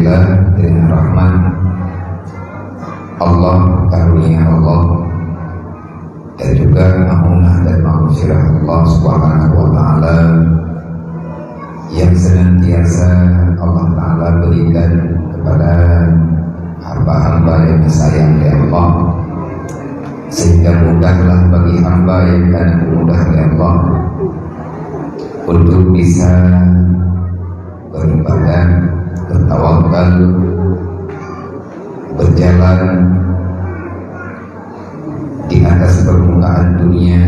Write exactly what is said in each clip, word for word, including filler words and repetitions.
Dengan rahmat Allah, karunia Allah, dan juga maunah dan maghfirah Allah Subhanahu wa Ta'ala yang senantiasa Allah Ta'ala berikan kepada hamba-hamba yang disayang oleh Allah, sehingga mudahlah bagi hamba yang ka mudah oleh Allah untuk bisa beribadah, bertawakal, berjalan di atas permukaan dunia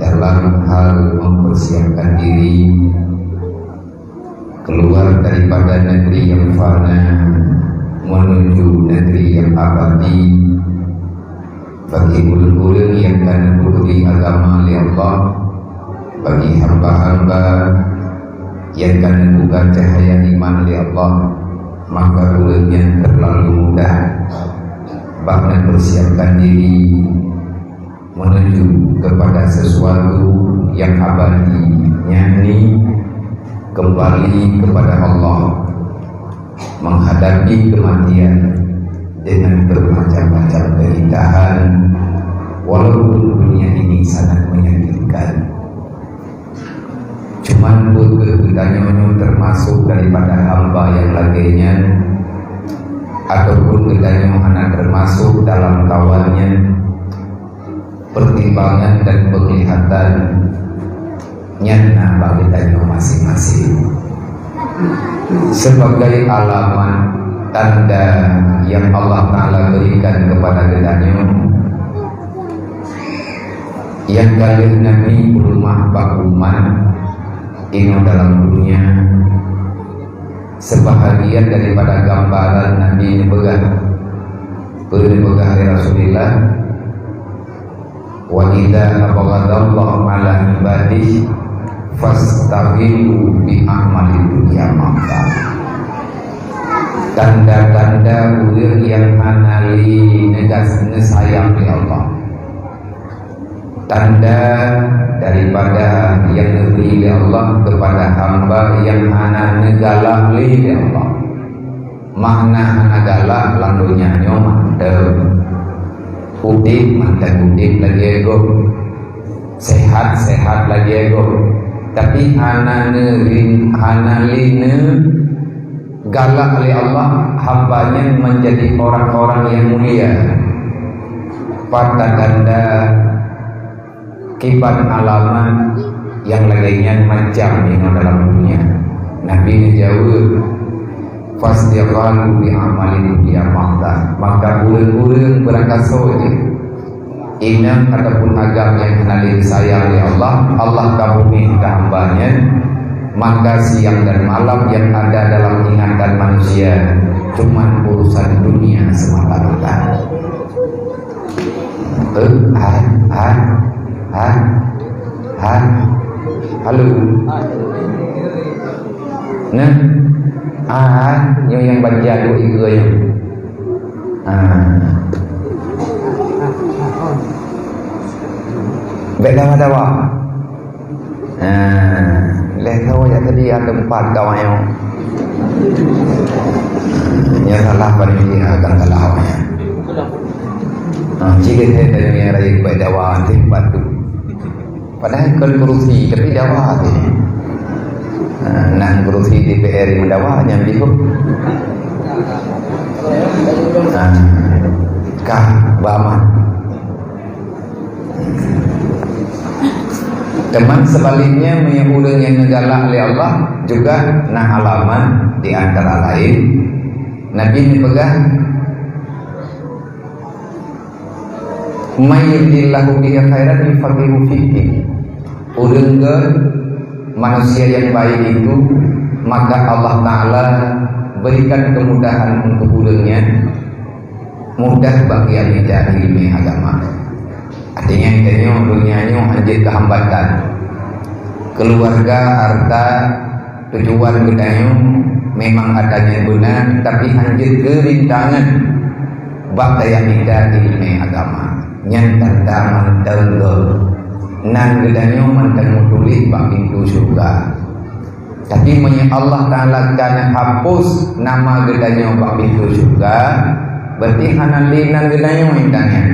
dalam hal mempersiapkan diri keluar daripada negeri yang fana menuju negeri yang abadi. Bagi ureuëng-ureuëng nyang ka neupeuduek agama lé Allah, bagi hamba-hamba nyang ka neubuka cahya iman lé Allah, maka ureuëng nyan terlalu mudah bak neupersiapkan diri menuju kepada sesuatu yang abadi, yakni kembali kepada Allah, menghadapi kematian dengan bermacam-macam keindahan, walaupun dunia ini sangat menyakitkan. Cuman bukan geutanyoe nyoe termasuk daripada hamba yang lagée nyan, ataupun geutanyoe hana termasuk dalam kawan nyan, pertimbangan dan penglihatan nyan na bak geutanyoe masing-masing. Sebagai alamat tanda yang Allah Ta'ala berikan kepada geutanyoe, nyang ka lheueh Nabi peurumah bak umat inoe dalam dunia, sebahagian daripada gambaran Nabi neupeugah, peue neupeugah lé Rasulullah, "Wa idza abghadallahu ala ibadihi fastaghillu bi a'malid dunya maqta." Tanda-tanda ureuëng nyang hana lé neugas neusayang lé Allah. Tanda daripada nyang neubri lé Allah kepada hamba nyang hana neugalak lé lé Allah. Makna hana galak lam donya nyoe mantong. Udeb mantong udeb lagée gob. Sehat-sehat lagée gob. Tapi hana neurin-, hana lé neugalak lé Allah, hamba nyan menjadi orang-orang yang mulia. Pat tanda kiban alamat nyang lagée nyan macam inoe dalam dunia. Nabi neujaweueb, "Fastighalu bi amalin dunya maqta." Maka ureuëng-ureuëng beurakasoe jih, inong ataupun agam nyang hana lé sayang lé Allah, Allah ka bumieng keu hamba nyan, maka siang dan malam yang ada dalam ingatan manusia cuman urusan dunia semata-mata. Eh, hai, hai, hai, hai. Halo. Nah, ah, nyoe nyang banja dua iga nyoe. Ah. Bèk dawa-dawa. Ah, lheuh ka jak tadi ada empat kawan nyoe. Nyang salah panitia akan kalah awaknyan. Ah, jika saya tanya yang raya keubai dawa, nanti batu. Padahai kon korupsi, tapi dawa tu. Ah, nan korupsi D P R yang dawa, nyang bihôk. Ah, kah, bama. Teuma sebaliknya, meunyoe ureuëng nyang neugalak lé Allah juga na alamat di antara lain. Nabi neupeugah, "May yuridillahu bihi khairan yufaqihu fiddin." Ureuëng ke manusia yang baik itu, maka Allah Ta'ala berikan kemudahan untuk ureuëng nyan. Mudah bagi yang tidak ilmu agama. Artinya, kita nyoe, dunia nyoe hanjeuet keuhambatan. Keluarga, harta, tujuan geutanyoe memang adanya beuna, tapi hanjeuet keurintangan bak daya mita ilmu agama. Nyan tanda mantong gob. Nan geutanyoe mantong meutuléh bak pintoe syeuruga. Tapi meunyoe Allah Taala ka hapus nama geutanyoe bak pintoe syeuruga, berarti hana lé nan geutanyoe intan nyan.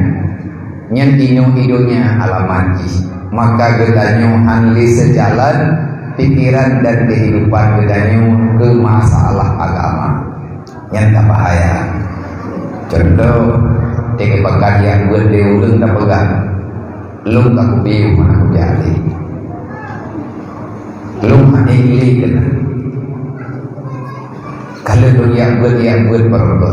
Nyan inoe donya alamat jih. Maka geutanyoe hana lé seujalan pikiran dan kehidupan geutanyoe keu masalah agama. Nyan ka bahaya. Contoh, tiga pakat yang buat di ureueng tapeugah, "Lôn ka kupiôh hana kujak lé. Lôn hana lé keunan. Ka lheueh lôn jak beuet, jak beuet baroe."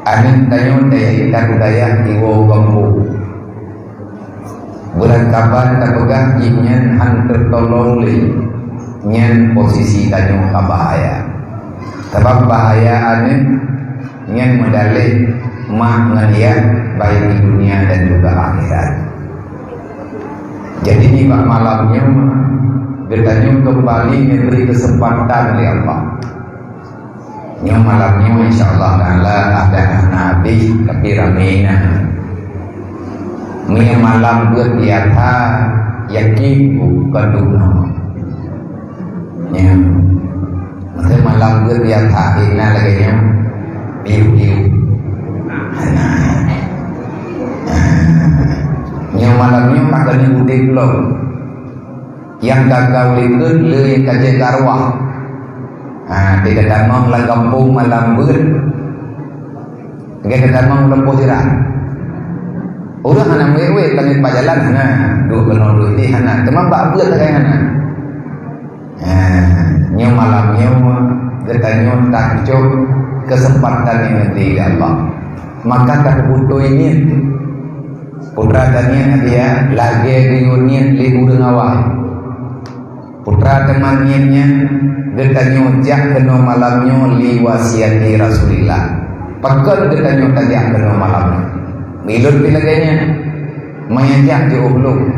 Aneuk tanyoe dayah intan dayah iwoe u gampông. Beurangkaban tapeugah jihnyan han teutolong lé, nyan posisi tanyoe ka bahaya. Sabab bahaya aneuk nyan meudaleh mak ngon yah, baik di dunia dan juga akhirat. Jadi, nibak malam nyoe, geutanyoe keumbali neubri keuseumpatan lé Allah. Nyoe malam nyoe, insya Allah Taala, adat hana habéh, tapi ramé na. Meunyoe malam beuet biasa, yakin bukon dunoe. Nyoe. Meunyoe malam beuet biasa, na lagée nyoe, piôh-piôh. Hana. Ah. Nyoe malam nyoe ka keuneuk udeb lom. Nyang gaga u likot le nyang ka jeuet keu arwah. Ha, di geutamong lam gampông malam beuet. Di geutamong lam poh sirat. Ureueng hana wék-wék, tangiet bak jalan hana. Duek keunoe duek jih hana. Teuma bak beuet sagai hana. Ha, nyoe malam nyoe geutanyoe tacok keuseumpatan nyang geubri lé Allah. Maka tapeubutôi niet. Putra taniet hadiah lagée geuyue niet lé ureueng awai. Putra teuma niet nyan geutanyoe jak keunoe malam nyoe liwasiati Rasulillah. Pakon geutanyoe tajak keunoe malam nyoe? Ilôn pih lagée nyan. Meunyoe jak jiôh lôn,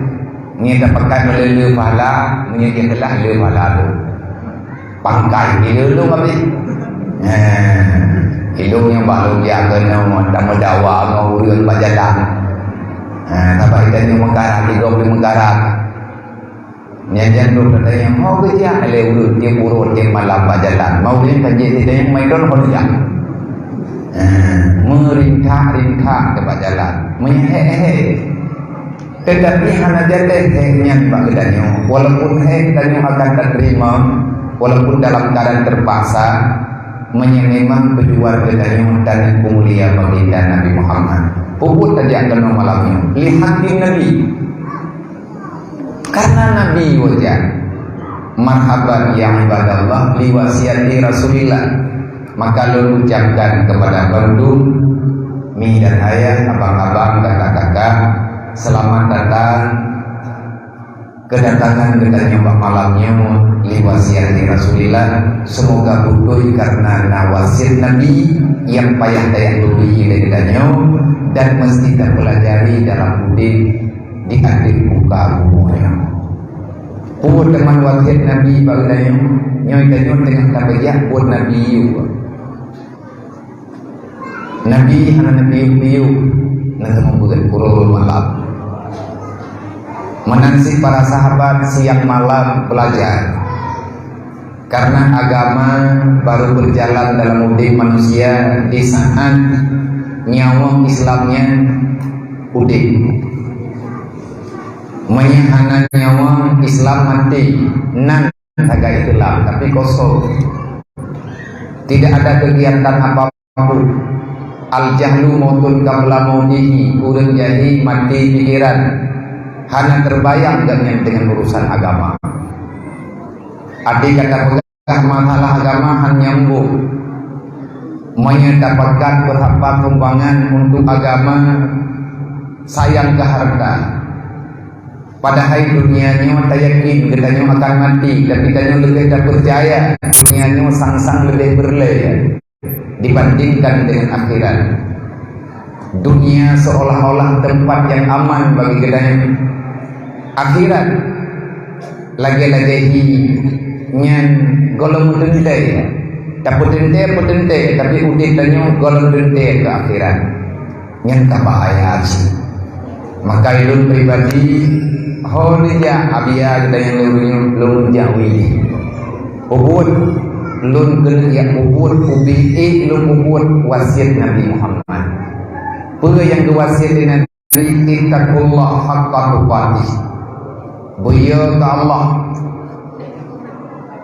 nyoe tapakat meulée le pahala, meunyoe ikhlaih le pahala lôn. Pangkai ilôn lôn habéh. Nah, ilôn nyang bak lôn jak keunoe tameudawa ngon ureueng bak jalan. Ha, sabab geutanyoe meukarat, tigoe pih meukarat. Nyan jan lôn tanyong, "Ho geujak lé ureueng tiep uroe tiep malam bak jalan?" Mau ureueng ka jeuet tanyong, "Mai don ho geujak?" Ha, meurintak-rintak teuh bak jalan. Meuhek-hek. Tetapi hana jadeh hék nyan bak geutanyoe. Walaupun hék geutanyoe akan tateurimong, walaupun dalam keadaan terpaksa, meunyoe memang tujuan geutanyoe dan peumulia baginda Nabi Muhammad. Peubuet tajak keunoe malam nyoe. Lihat di Nabi. Karena Nabi wajah. Marhaban ya ibadallah liwasiati Rasulillah. Maka lôn ucapkan kepada bandum mi dan ayah, abang-abang, kakak-kakak, selamat datang. Kedatangan geutanyoe bak malam nyoe liwasiati Rasulillah. Semoga beutôi karena na wasiat Nabi nyang payah tayakduri lé geutanyoe dan mesti tapelajari dalam udeb di ateueh muka bumoe nyoe. Peue teuma wasiat Nabi bak geutanyoe? Nyoe tanyoe teungoh tapeujak buet Nabi yue. Nabi hana neupiôh-piôh, na teuma beuet uroe malam. Meunan cit para sahabat siang malam belajar. Karena agama baru berjalan dalam udeb manusia di saat nyawöng Islam nyan udeb. Meunyoe hana nyawöng Islam maté, nan sagai Islam, tapi kosong. Tidak ada kegiatan apa-apa. Al-jahlu mautun qabla mautihi, ureueng jahé maté pikiran, hana teubayang gobnyan deungon urusan agama. Até ka tapeugah masalah agama han nyambong. Meunyoe tapakat beusapat sumbangan untuk agama, sayang keu hareuta. Padahai dunia nyoe tayakin geutanyoe akan maté, tapi tanyoe leubeh tapeucaya dunia nyoe sang-sang leubeh peureulée dibandingkan dengan akhirat. Dunia seolah-olah tempat yang aman bagi geutanyoe. Akhirat lagée-lagée hi nyan gohlom meuteuntée. Tapeuteuntée-peuteuntée, tapi udeb tanyoe gohlom teuntée keu akhirat. Nyan ka bahaya cit. Maka ulôn pribadi, ho neujak Abia geutanyoe lôn, lôn jak Wili. Peubuet, lôn keuneuk jak peubuet, ubé ék lôn peubuet wasiet Nabi Muhammad. Peue nyang geuwasiet lé Nabi? "Ittaqullaha haqqa tuqatih." Beuyö keu Allah.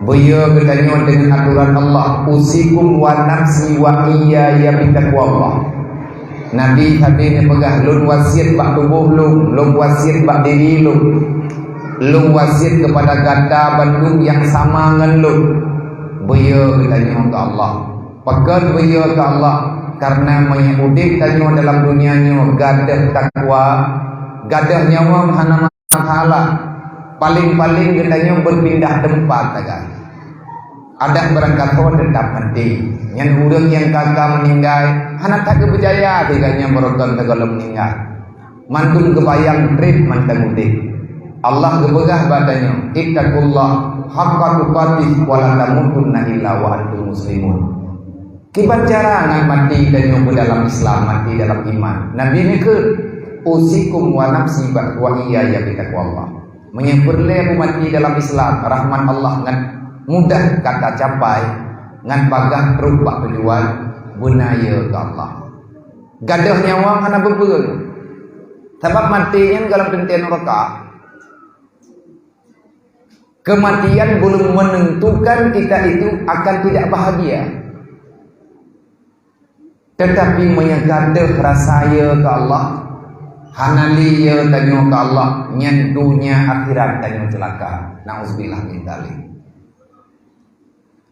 Beuyö geutanyoe deungon atoran Allah. "Usikum wa nafsi wa iyyaya bitaqwallah." Nabi sabe neupeugah, "Lôn wasiet bak tuboh lôn, lôn wasiet bak diri lôn, lôn wasiet keupada gata bandum nyang sama ngon lôn." Beuyö geutanyoe keu Allah. Pakon beuyö keu Allah? Karena meunyoe udeb tanyoe dalam dunia nyoe gadôh takwa, gadôh nyawöng hana masalah, paleng-paleng geutanyoe beupindah teumpat sagai. Adak barangkasoe teutap maté. Nyan ureuëng nyang ka-ka meuninggai hana that geupeujaya tinggai nyan barokon sigohlom meuninggai. Mandum geubayang treb mantong udeb. Allah geupeugah bak tanyoe, "Ittaqullaha haqqa tuqatih wa la tamutunna illa wa antum muslimun." Kiban cara ngat maté tanyoe beudalam Islam, maté dalam iman. Nabi neukheun, "Usikum wa nafsi ba-, wa iyyaya bitaqwallah." Meunyoe peureulée beumaté dalam Islam, rahmat Allah ngat mudah ka tacapai, ngat bagaih trok bak tujuan, beuna yö keu Allah. Gadôh nyawöng hana beubeueng. Sabab maté nyan gohlom teuntée nuraka. Kematian belum menentukan kita itu akan tidak bahagia. Tetapi meunyoe gadôh rasa yö keu Allah, hana lé yö tanyoe keu Allah, nyan donya akhirat tanyoe ceulaka. Nauzubillah min dzalik.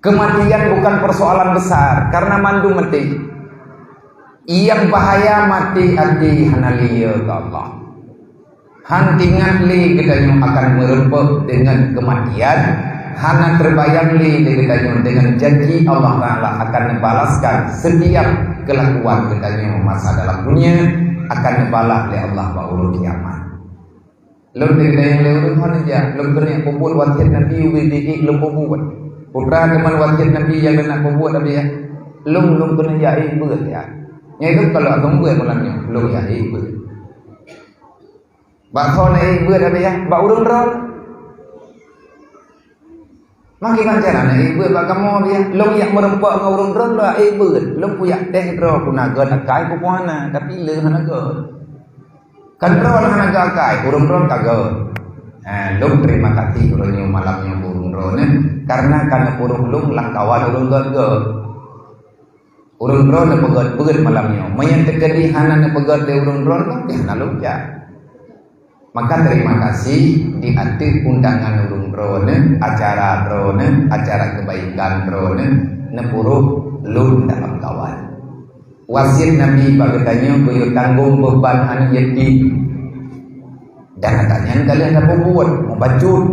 Kematian bukan persoalan besar, karena mandum maté. Nyang bahaya maté até hana lé yö keu Allah. Han teuingat lé geutanyoe akan meureumpok deungon keumatian, hana teubayang lé geutanyoe deungon janji Allah Taala akan neubalaskan setiap keulakuan geutanyoe masa dalam dunia, akan neubalah lé Allah bak uroe kiamat. Lôn teuingat lé ureuëng hana jak, lôn keuneuk peubuet wasiet Nabi ubé ék lôn peubuet. Putra teuma wasiet Nabi nyang geuneuk peubuet Abi ya. Lôn, lôn keuneuk jak ék beuet ya. Nyai lôn kalau agam beuet malam nyoe, lôn jak ék beuet. Bak soe na ék beuet Abi ya? Bak ureuëng droe. Makin macam mana ék beuet bak kamoe Abi ya? Lôn jak meureumpok ngon ureuëng droe lôn ék beuet. Lôn kujak teh droe ku na gét akai ku puana, tapi le hana gét. Kan droe hana gét akai, ureuëng droe ka gét. Ha, lôn terima kasih uroe nyoe malam nyoe keu ureuëng droe nyoe, karena ka neupuruh lôn lam kawan ureuëng gét-gét. Ureuëng droe neupeugét beuet malam nyoe. Meunyoe teukeudi hana neupeugét lé ureuëng droe, mungken hana lôn jak. Maka terima kasih di ateueh undangan ureuëng droe nyoe, acara droe nyoe, acara kebaikan droe nyoe, neupuruh lôn dalam kawan. Wasiet Nabi bak geutanyoe, "Geuyue tanggong beuban aneuk yatim." Dan gata nyan ka lheueh tapeubuet, mubacut.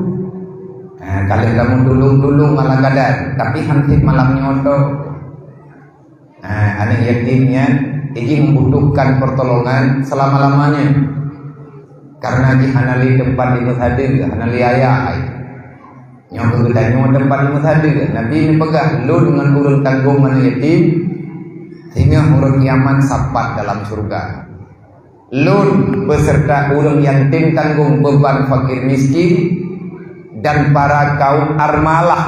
Ha, ka lheueh kamoe tulông-tulông ala kadar, tapi han sép malam nyoe tok. Ha, aneuk yatim nyan jih membutuhkan pertolongan selama-lamanya. Karena jih hana lé teumpat dimeusadeue, hana lé ayah. Nyoe keuh geutanyoe teumpat meusadeue. Nabi neupeugah, "Lôn ngon ureuëng tanggong aneuk yatim, singoh uroe kiamat sapat dalam syeuruga. Lôn beuseurta ureuëng nyang tem tanggong beuban fakir miskin dan para kaum armalah."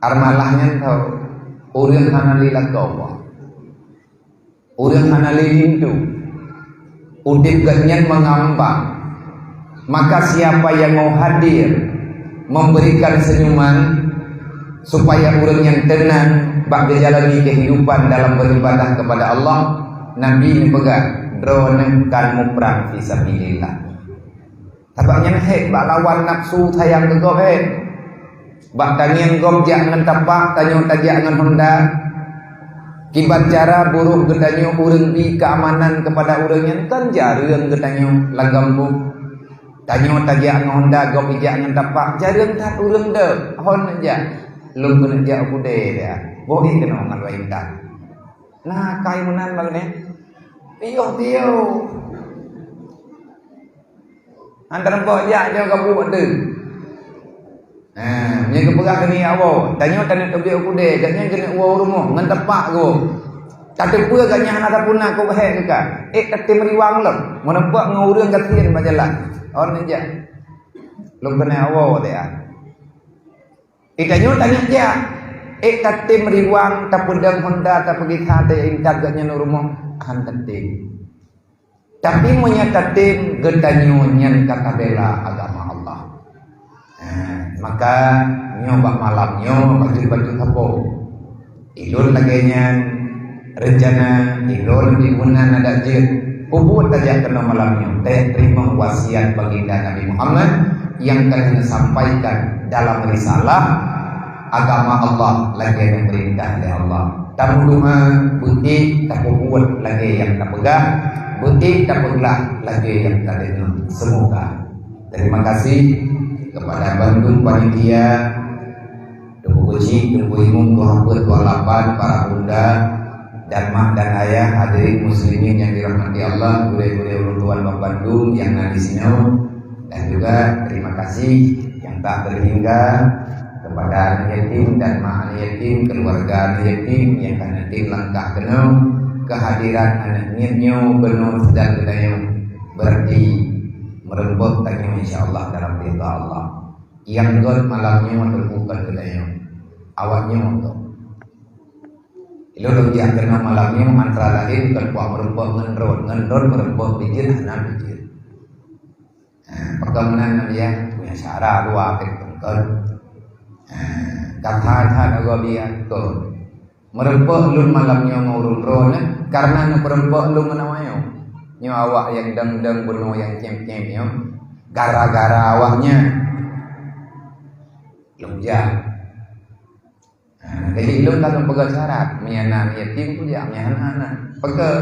Armalah nyan tho, ureuëng hana lé lakoe. Ureuëng hana lé linto, udeb geuhnyan meungambang. Maka siapa yang mau hadir memberikan senyuman supaya ureuëng nyan teunang bak geujalani kehidupan dalam beribadah kepada Allah, Nabi neupeugah, "Droeneuh kan muprang fi sabilillah." Sabab nyan hék bak lawan nafsu sayang keu gob hék. Bak tangieng gob jak ngon tapak, tanyoe tajak ngon honda. Kiban cara buruh geutanyoe ureuëng bi keamanan keupada ureuëng nyan kan jareueng geutanyoe lam gampông. Tanyoe tajak ngon honda, gob ijak ngon tapak, jareueng that ureuëng deuek hon jak. Lôn keuneuk jak u keudè dia. Boh ék keunoe ngon wai intat. Nah, kai meunan bak nyoe. Piôh-piôh. Antara bak jak jauh gabuek tu. Ha, meunyoe geupeugah keu nyak woe, tanyoe taneuk teubiet u keudè, gobnyan keuneuk woe u rumoh ngon tapak geuh. Tateupeue gobnyan hana tapuna keu hék geuh ka. Ék tatem riwang lom, meuneupok ngon ureuëng gasien bak jalan. On jak. Lôn keuneuk woe teuh. Di tanyoe tanyoe jak, ék tatem riwang, tapeudong honda, tapeugisa, taintat geuh nyan u rumoh, han tatem. Tapi meunyoe tatem geutanyoe nyan ka tabela agama Allah. Ha, maka nyoe bak malam nyoe bacut-bacut sapo. Ilôn lagée nyan reuncana, ilôn di meunan adat jeuet. Peubuet tajak keunoe malam nyoe, teurimong wasiat baginda Nabi Muhammad nyang ka lheueh neusampaikan dalam risalah agama Allah lagée nyang peurintah lé Allah. Tameudoa, beuék tapeubuet lagée nyang tapeugah, beuék tapeuglah lagée nyang tadeungoe. Semoga. Terima kasih kepada bandum panitia, Teungku Geuchik, Teungku Imum, Tuha Peuet, Tuha Lapan, para bunda, dan mak dan ayah, hadirin muslimin yang dirahmati Allah, gurée-gurée ulôn tuan bak bandum nyang na di sinoe, dan juga terima kasih yang tak terhingga kepada aneuk yatim dan mak aneuk yatim, keluarga aneuk yatim nyang ka neutem langkah keunoe, kehadiran aneuk miet nyoe keunoe dan geutanyoe, berarti meureumpok tanyoe insya Allah dalam ridha Allah. Nyang göt malam nyoe teupeu kon geutanyoe, awak nyoe göt. Ilôn lôn jak keunoe malam nyoe antara laén kon puak meureumpok ngon rot, ngon rot meureumpok bijéh hana bijéh. Ha, pakon meunan nyan ya, punya syara dua pek kon. Ha, kata-kata nyoe biar kon. Meureumpok lôn malam nyoe ngon ureuëng droeneuh, kareuna neupeureumpok lôn ngon awak nyoe. Nyoe awak nyang dang-dang bunoe nyang cém-cém nyoe, gara-gara awak nyan lôn jak. Ha, jadi lôn ka lôn peugah syarat, meunyo na yatim kujak, meunyo hana, hana. Peugah,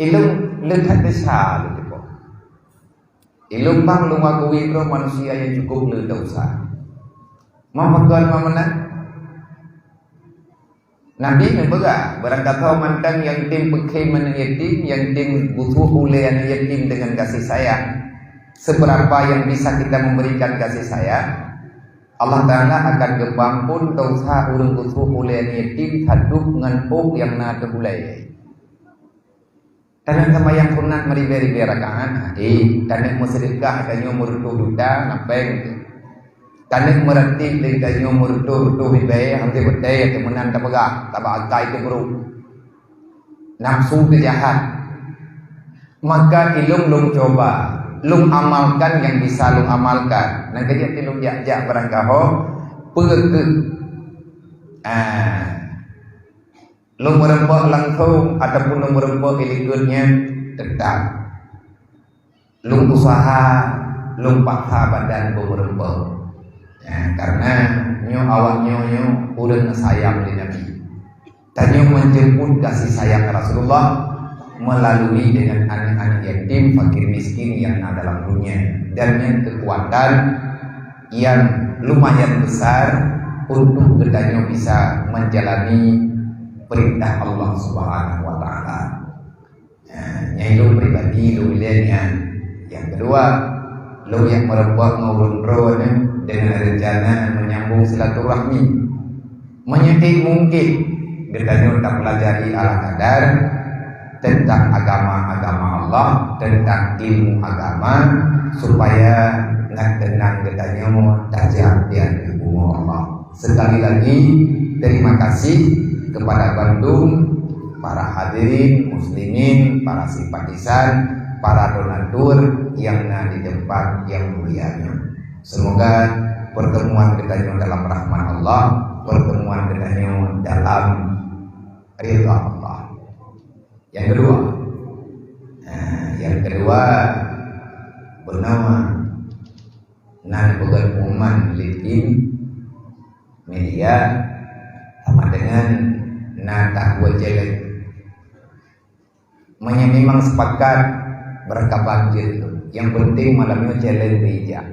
ilôn leukat desya lôn dipoh. Ilôn bang lôn akui droe manusia nyang cukup le desya. Mau pakon mau meunan? Nabi neupeugah, barangkasoe mantong nyang tem peukhém aneuk yatim, nyang tem geutuek ulée aneuk yatim deungon gaséh sayang, seberapa yang bisa kita memberikan gaséh sayang, Allah Taala akan geupeuampon desya ureuëng geutuek ulée aneuk yatim sadub ngon ôk nyang na teuh ulée. Taneuk seumayang sunat meuribée-ribée rakaat, hadi. Taneuk meuseudeukah tanyoe meureutoh juta, na péng teuh. Taneuk meuratéb lé tanyoe meureutoh-reutoh ribée, hana batée teuh meunan tapeugah, tabak akai teuh brok. Nafsu teuh jahat. Maka ilôn lôn cuba, lôn amalkan nyang bisa lôn amalkan. Nyang keujeuet lôn jak-jak barangkasoe, peue keuh. Ah. Lôn meureumpok langsong ataupun lôn meureumpok ilikot nyan, teutap lôn useuha, lôn paksa badan beumeureumpok. Ya, kareuna nyoe awak nyoe, nyoe ureuëng sayang lé Nabi. Tanyoe menjemput kasih sayang Rasulullah melalui dengan aneuk-aneuk yatim, fakir miskin yang na dalam dunia. Dan nyan kekuatan yang lumayan besar untuk geutanyoe bisa menjalani perintah Allah Subhanahu wa Taala. Nah, nyan lôn pribadi lôn lé nyan. Yang kedua, lôn nyang meureumpok ngon ureuëng droeneuh dengan rencana menyambung silaturahmi. Meunyoe mungkin, geutanyoe tapelajari ala kadar tentang agama-agama Allah, tentang ilmu agama, supaya ngat teunang geutanyoe tajak di ateueh bumoe Allah. Sekali lagi, terima kasih kepada bandum para hadirin, muslimin, para simpatisan, para donatur yang na di tempat yang mulia nyoe. Semoga pertemuan geutanyoe dalam rahmat Allah, pertemuan geutanyoe dalam ridha Allah. Yang kedua, nah, yang kedua, beuneuh na neupeugah pengumuman lé tim media sama dengan na tahu challenge. Meunyoe memang sepakat, beurangkaban jeuet tu. Yang penting malam nyoe challenge beujak.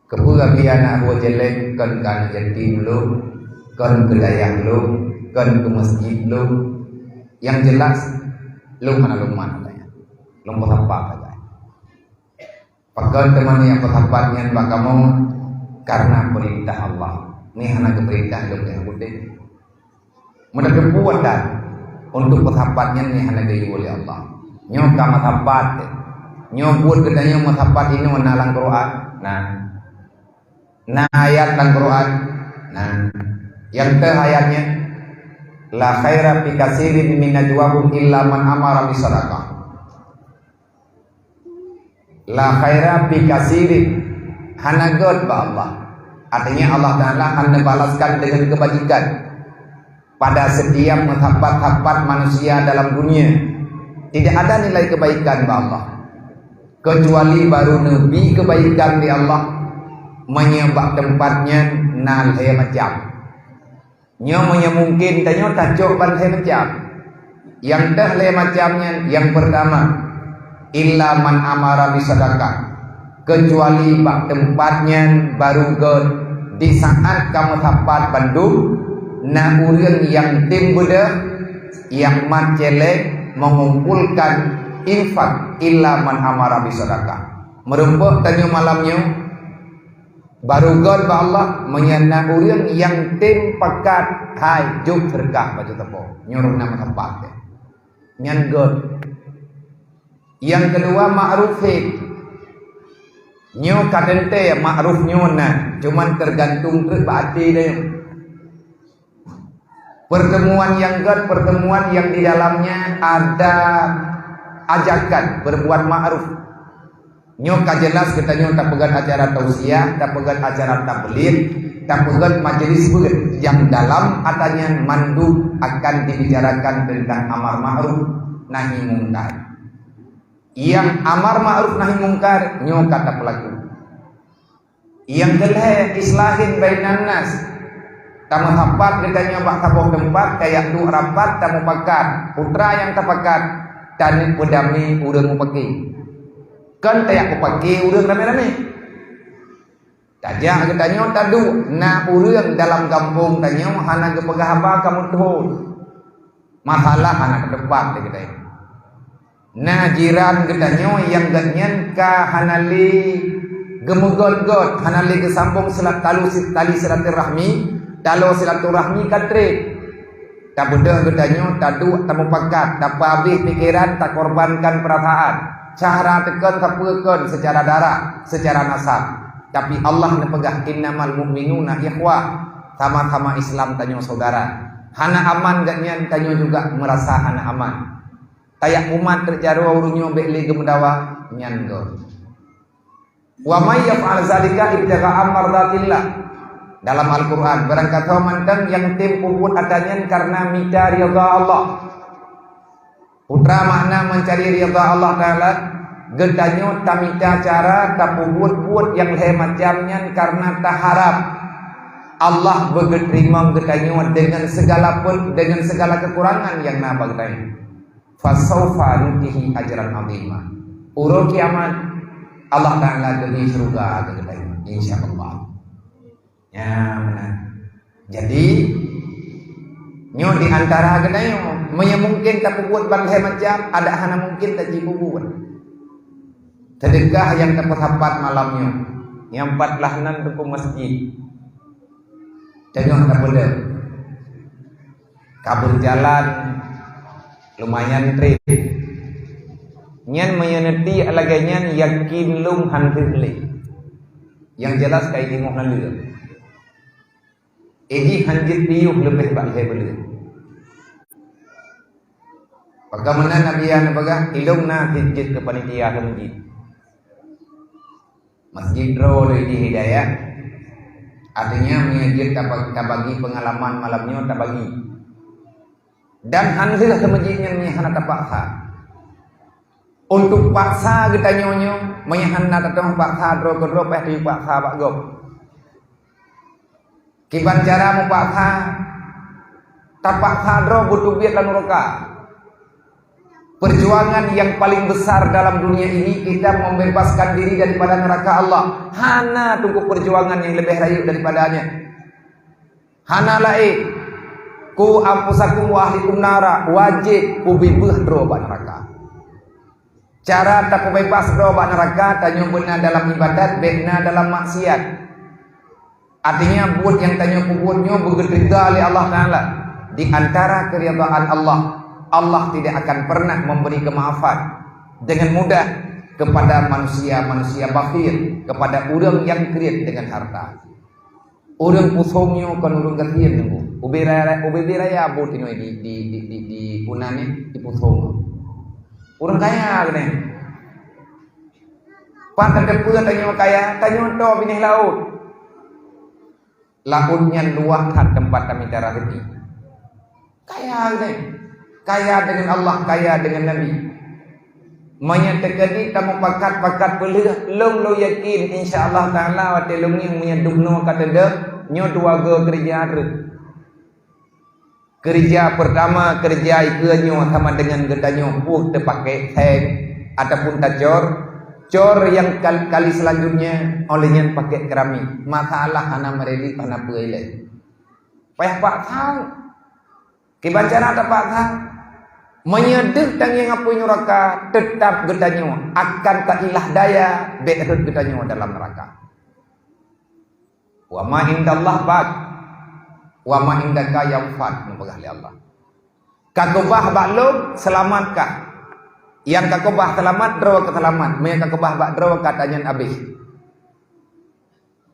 Keupeue Abi hana tahu challenge, kon keu aneuk yatim lôn, kon keu dayah lôn, kon keu meuseujid lôn. Yang jelas, lôn hana lôn man katanya. Lôn peusapat sagai. Pakon teuma nyang peusapat nyan bak kamoe? Kareuna peurintah Allah. Nyan hana geupeurintah lôn nyang udeb. Meutateupeue that untuk peusapat nyan, nyan hana geuyue lé Allah. Nyoe ka meusapat. Nyoe buet geutanyoe meusapat inoe na lam Quran. Nah. Na ayat lam Quran. Nah, nyang teuh ayat nyan, "La khaira fi katsirin min najwahum illa man amara bi shadaqah." La khaira fi katsirin, hana gét bak Allah. Artinya Allah Taala hana balaskan dengan kebajikan pada setiap meusapat-sapat manusia dalam dunia. Tidak ada nilai kebaikan bak Allah, kecuali baru neubi kebaikan di Allah, meunyoe bak teumpat nyan na lhée macam. Nyoe meunyoe mungkin tanyoe tacok ban lhée macam. Nyang teuh lhée macam nyan, nyang peurtama, illa man amara bi shadaqah, kecuali bak teumpat nyan baru gét di saat ka meusapat bandum, na ureuëng nyang tem beudôh, nyang mat célék mengumpulkan infak, illa man amara bi shadaqah. Meurumpok tanyoe malam nyoe, baru gét bak Allah, meunyoe na ureuëng nyang tem pakat, hai, jok seudeukah bak sapo, nyoe ureuëng na meusapat teuh. Nyan gét. Nyang keudua, ma'ruf. Nyoe ka teuntée ma'ruf nyoe na, cuman teugantung treuk bak até tanyoe. Pertemuan nyang gét, pertemuan nyang di dalamnya ada ajakan berbuat ma'ruf. Nyoe ka jelas geutanyoe tapeugét acara tausiah, tapeugét acara tabligh, tapeugét majelis beuet nyang dalam ata nyan mandum akan dibicarakan teuntang amar ma'ruf nahi mungkar. Nyang amar ma'ruf nahi mungkar nyoe ka tapeulaku. Nyang keulhée, islahin bainan nas. Tameusapat geutanyoe bak saboh teumpat, tajak duek rapat, tamupakat. Peue teuma nyang tapakat, taneuk peudamé ureuëng mupaki. Kon tajak peupaki ureuëng ramé-ramé. Tajak geutanyoe taduek, na ureuëng dalam gampông tanyoe hana geupeugah haba ka meuthon. Masalah hana keudeupat lé geutanyoe. Na jiran geutanyoe nyang geuhnyan ka hana lé geumeugét-gét, hana lé geusambong silat-, talu si-, tali silaturahmi, taloe silaturahmi ka treb. Tabeudôh geutanyoe, taduek, tamupakat, tapeuhabéh pikeran, takorbankan peurasaan. Cara teukon sapeue kon seucara darah, seucara nasab. Tapi Allah neupeugah, "Innamal mu'minuna ikhwah." Sama-sama Islam tanyoe saudara. Hana aman geuhnyan, tanyoe juga meurasa hana aman. Tajak umat treuk jaroe ureuëng nyoe bék lé geumeudawa, nyan gét. "Wa may yaf'al zalika ibtigha'a mardatillah." Dalam Al-Quran, barangkasoe mantong nyang tem peubuet ata nyan kareuna mita ridha Allah. Peue teuma makna mencari ridha Allah Taala, geutanyoe tamita cara tapeubuet buet nyang lhée macam nyan kareuna taharab Allah beugeuteurimong geutanyoe deungon segala pe-, deungon segala kekurangan nyang na bak geutanyoe. "Fasaufa nutihi ajran azima." Uroe kiamat, Allah Taala geubri syeuruga keu geutanyoe, insya Allah. Ya, meunan. Jadi, nyoe di antara geutanyoe, meunyoe mungkin tapeubuet ban lhée macam, adak hana mungkin tajipeubuet. Seudeukah nyang tapeusapat malam nyoe, nyang pat lah nan teungku masjid. Teungoh tapeudeuh. Ka beujalan lumayan treb. Nyan meunyoe neutiek lagée nyan, yakin lom han deuh lé. Nyang jelas ka itéh moh naleueng. Ijih han jeuet piôh leubeh bak lhée buleuen. Bagaimana Nabi Yahya neupeugah, "Ilong na cit jeuet keu panitia keu masjid." Masjid droe lé di hidayah. Artinya, meunyoe jeuet taba-, tabagi peungalaman malam nyoe, tabagi. Dan han lheueh keu masjid nyan meunyoe hana tapaksa. Untuk paksa geutanyoe nyoe, meunyoe hana tateupeue paksa droe keudroe, payah tayue paksa bak gob. Kiban cara meupaksa, tapaksa droe beuteubiet lam nuraka. Perjuangan yang paling besar dalam dunia ini, kita membebaskan diri daripada neraka Allah. Hana teungku perjuangan nyang leubeh rayeuk daripada nyan. Hana laén, "Qu anfusakum wa ahlikum nara", wajéb peubeubaih droe bak neraka. Cara tapeubeubaih droe bak neraka, tanyoe beuna dalam ibadat, bék na dalam maksiat. Artinya, buet nyang tanyoe peubuet nyoe beugeuteuga lé Allah Taala. Di antara keridhaan Allah, Allah tidak akan pernah memberi kemaafan dengan mudah kepada manusia-manusia bakhil, kepada ureuëng nyang kriet dengan harta. Ureuëng Pusong nyoe kon ureuëng gasien nyoe. Ubé raya, ubé-bé raya buet nyoe di, di, di, di, di Punan nyoe, di Pusong. Ureuëng kaya geuh nyan. Pat tateupeue tanyoe kaya, tanyoe toe binéh laôt. Laôt nyan luwah that teumpat tamita raseuki. Kaya geuh, kaya deungon Allah, kaya deungon Nabi. Meunyoe teukeudi tamupakat-pakat peulheueh, lôn, lôn yakin, insya Allah Taala, watée lôn ngieng meunyoe dum noe ka teudeuh, nyoe dua goe keureuja treuk. Keureuja peurtama, keureuja ikeue nyoe sama deungon geutanyoe puih teupaké seng ataupun tacor. Cor nyang kal-, kali seulanjutnya, óh lheueh nyan paké keramik. Masalah hana meureli, hana peue ilée. Payah paksa. Kiban cara tapaksa? Meunyoe deuh tangieng apui nuraka, teutab geutanyoe akan tailah daya bék rhot geutanyoe dalam nuraka. "Wa ma indallah baq, wa ma indaka yanfad," neupeugah lé Allah. Ka keubah bak lôn, seulamat kah. Nyang ka keubah seulamat, droe keu seulamat. Meunyoe ka keubah bak droe, ka tanyan abéh.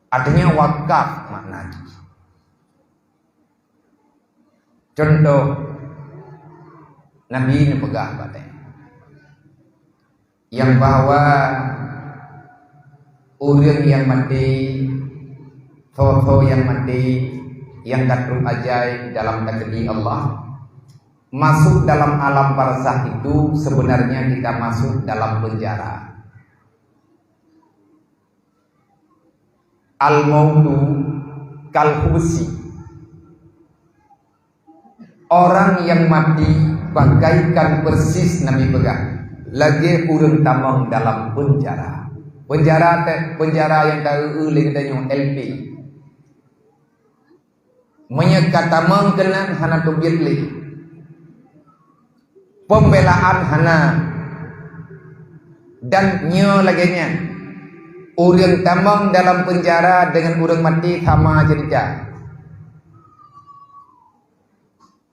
Artinya wakaf makna jih. Contoh, Nabi neupeugah bak tanyoe, nyang bahwa ureuëng nyang maté, soe-soe nyang maté, nyang ka trok ajai dalam takdir Allah, masuk dalam alam barzakh itu sebenarnya kita masuk dalam penjara. Al-mautu kal hubsi. Orang yang mati bagaikan persis, Nabi peugah, lagée ureuëng tamong dalam penjara. Penjara teuh, penjara nyang ka eu-eu lé geutanyoe L P. Meunyoe ka tamong keunan hana teubiet lé. Pembelaan hana. Dan nyoe lagée nyan, ureuëng tamong dalam penjara deungon ureuëng maté sama cerita.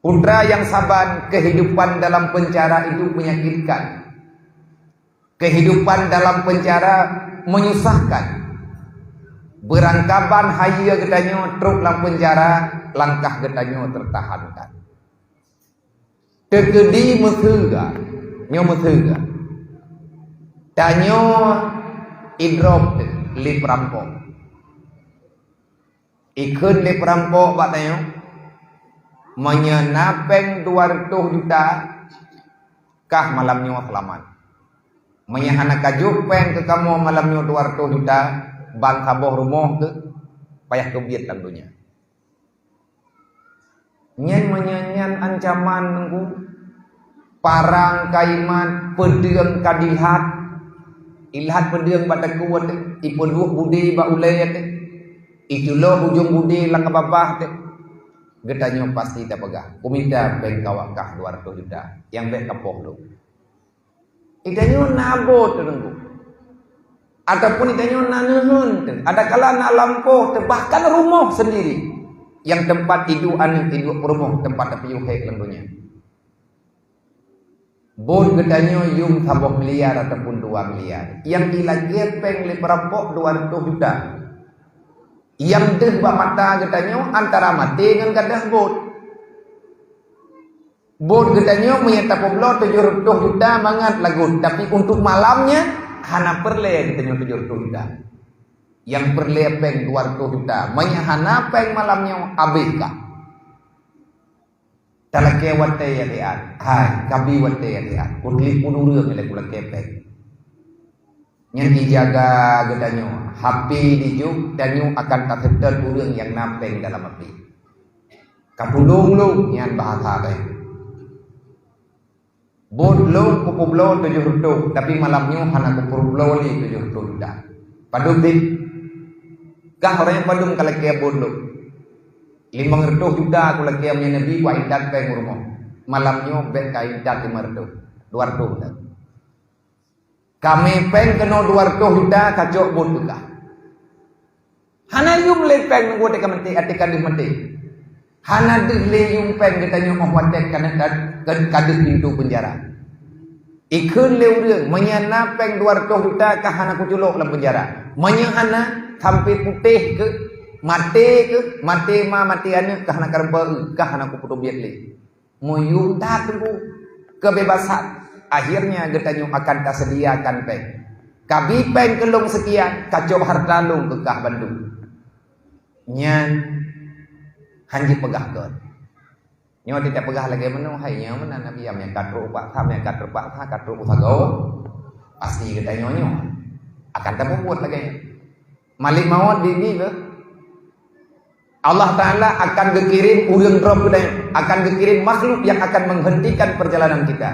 Putra yang saban, kehidupan dalam penjara itu menyakitkan. Kehidupan dalam penjara menyusahkan. Beurangkaban hayeue geutanyoe trok lam penjara, langkah geutanyoe tertahankan. Teukeudi meuseuga, nyoe meuseuga. Tanyoe idrop lé peurampok. Ikheun lé peurampok bak tanyoe, meunyoe na péng dua reutôh juta, kah malam nyoe seulamat. Meunyoe hana ka jok péng keu kamoe malam nyoe dua reutôh juta, ban saboh rumoh keuh payah keubiet lam donya. Nyan meunyoe nyan ancaman Teungku, parang ka imat, peudeueng ka dihat, ilat peudeueng bak takue teuh, ipeuduek bude bak ulée teuh, ituloh ujong bude lam babah teuh, geutanyoe pasti tapeugah, "Kumita péng kawak kah dua reutôh juta, nyang bék kapoh lom." Itanyoe na abot teuh Teungku. Ataupun itanyoe na neuheun teuh. Adakala na lampôh teuh, bahkan rumoh sendiri. Nyang teumpat iduek aneuk, iduek peurumoh, teumpat tapiôh hék lam donya. Bot geutanyoe yum saboh miliar ataupun dua miliar. Nyang ilakée péng lé peurampok dua reutôh juta. Nyang deuh bak mata geutanyoe antara maté ngon gadôh bot. Bot geutanyoe meunyoe tapeubloe tujoh reutôh juta mangat lagot, tapi untuk malam nyan hana peureulée geutanyoe tujoh reutôh juta. Nyang peureulée péng dua reutôh juta. Meunyoe hana péng malam nyoe, abéh kah. Talakée watée nyang lé, hai, kabi watée nyang lé, kutelepon ureuëng lé kulakée péng. Nyan ijaga geutanyoe, H P dijok, tanyoe akan taseutôt ureuëng nyang na péng dalam H P. Ka tulông lôn, nyan bahasa teuh. Bot lôn kupeubloe tujoh reutôh, tapi malam nyoe hana kupeubloe lé tujoh reutôh juta. Padub dit? Kah ureuëng padum ka lakée bot lôn? Limong reutôh juta kulakée meunyoe neubi kuintat péng u rumoh. Malam nyoe bék kaintat limong reutôh, dua reutôh juta. Kamé péng keunoe dua reutôh juta kacok bot keu kah. Hana yum lé péng nunggu watée ka maté, até ka deuh maté. Hana deuh lé yum péng geutanyoe óh watée ka, ka, ka, ka deuh pintoe peunjara. Ikheun lé ureuëng, meunyoe na péng dua reutôh juta ka hana kuculok lam peunjara. Meunyoe hana, sampai putéh keu Maté keuh, maté ma, maté aneuk, kah na kareumpeu, kah na kupeutubiet lé. Meuyuem that teungku kebebasan. Akhirnya geutanyoe akan tasediakan péng. Kabi péng keu lôn seukian, kacok harta lôn keu kah bandum. Nyan hanjeuet peugah kon. Nyoe teutab peugah lagée meunoe, hai nyoe meunan Nabi, nyang ka trok bak tham, nyang ka trok bak tham, ka trok u sagoe. Pasti geutanyoe nyoe akan tapeubuet lagée nyan. Malek mawöt bibi beuh. Allah Ta'ala akan geukirém ureuëng droe geutanyoe, akan geukirém makhluk yang akan menghentikan perjalanan kita.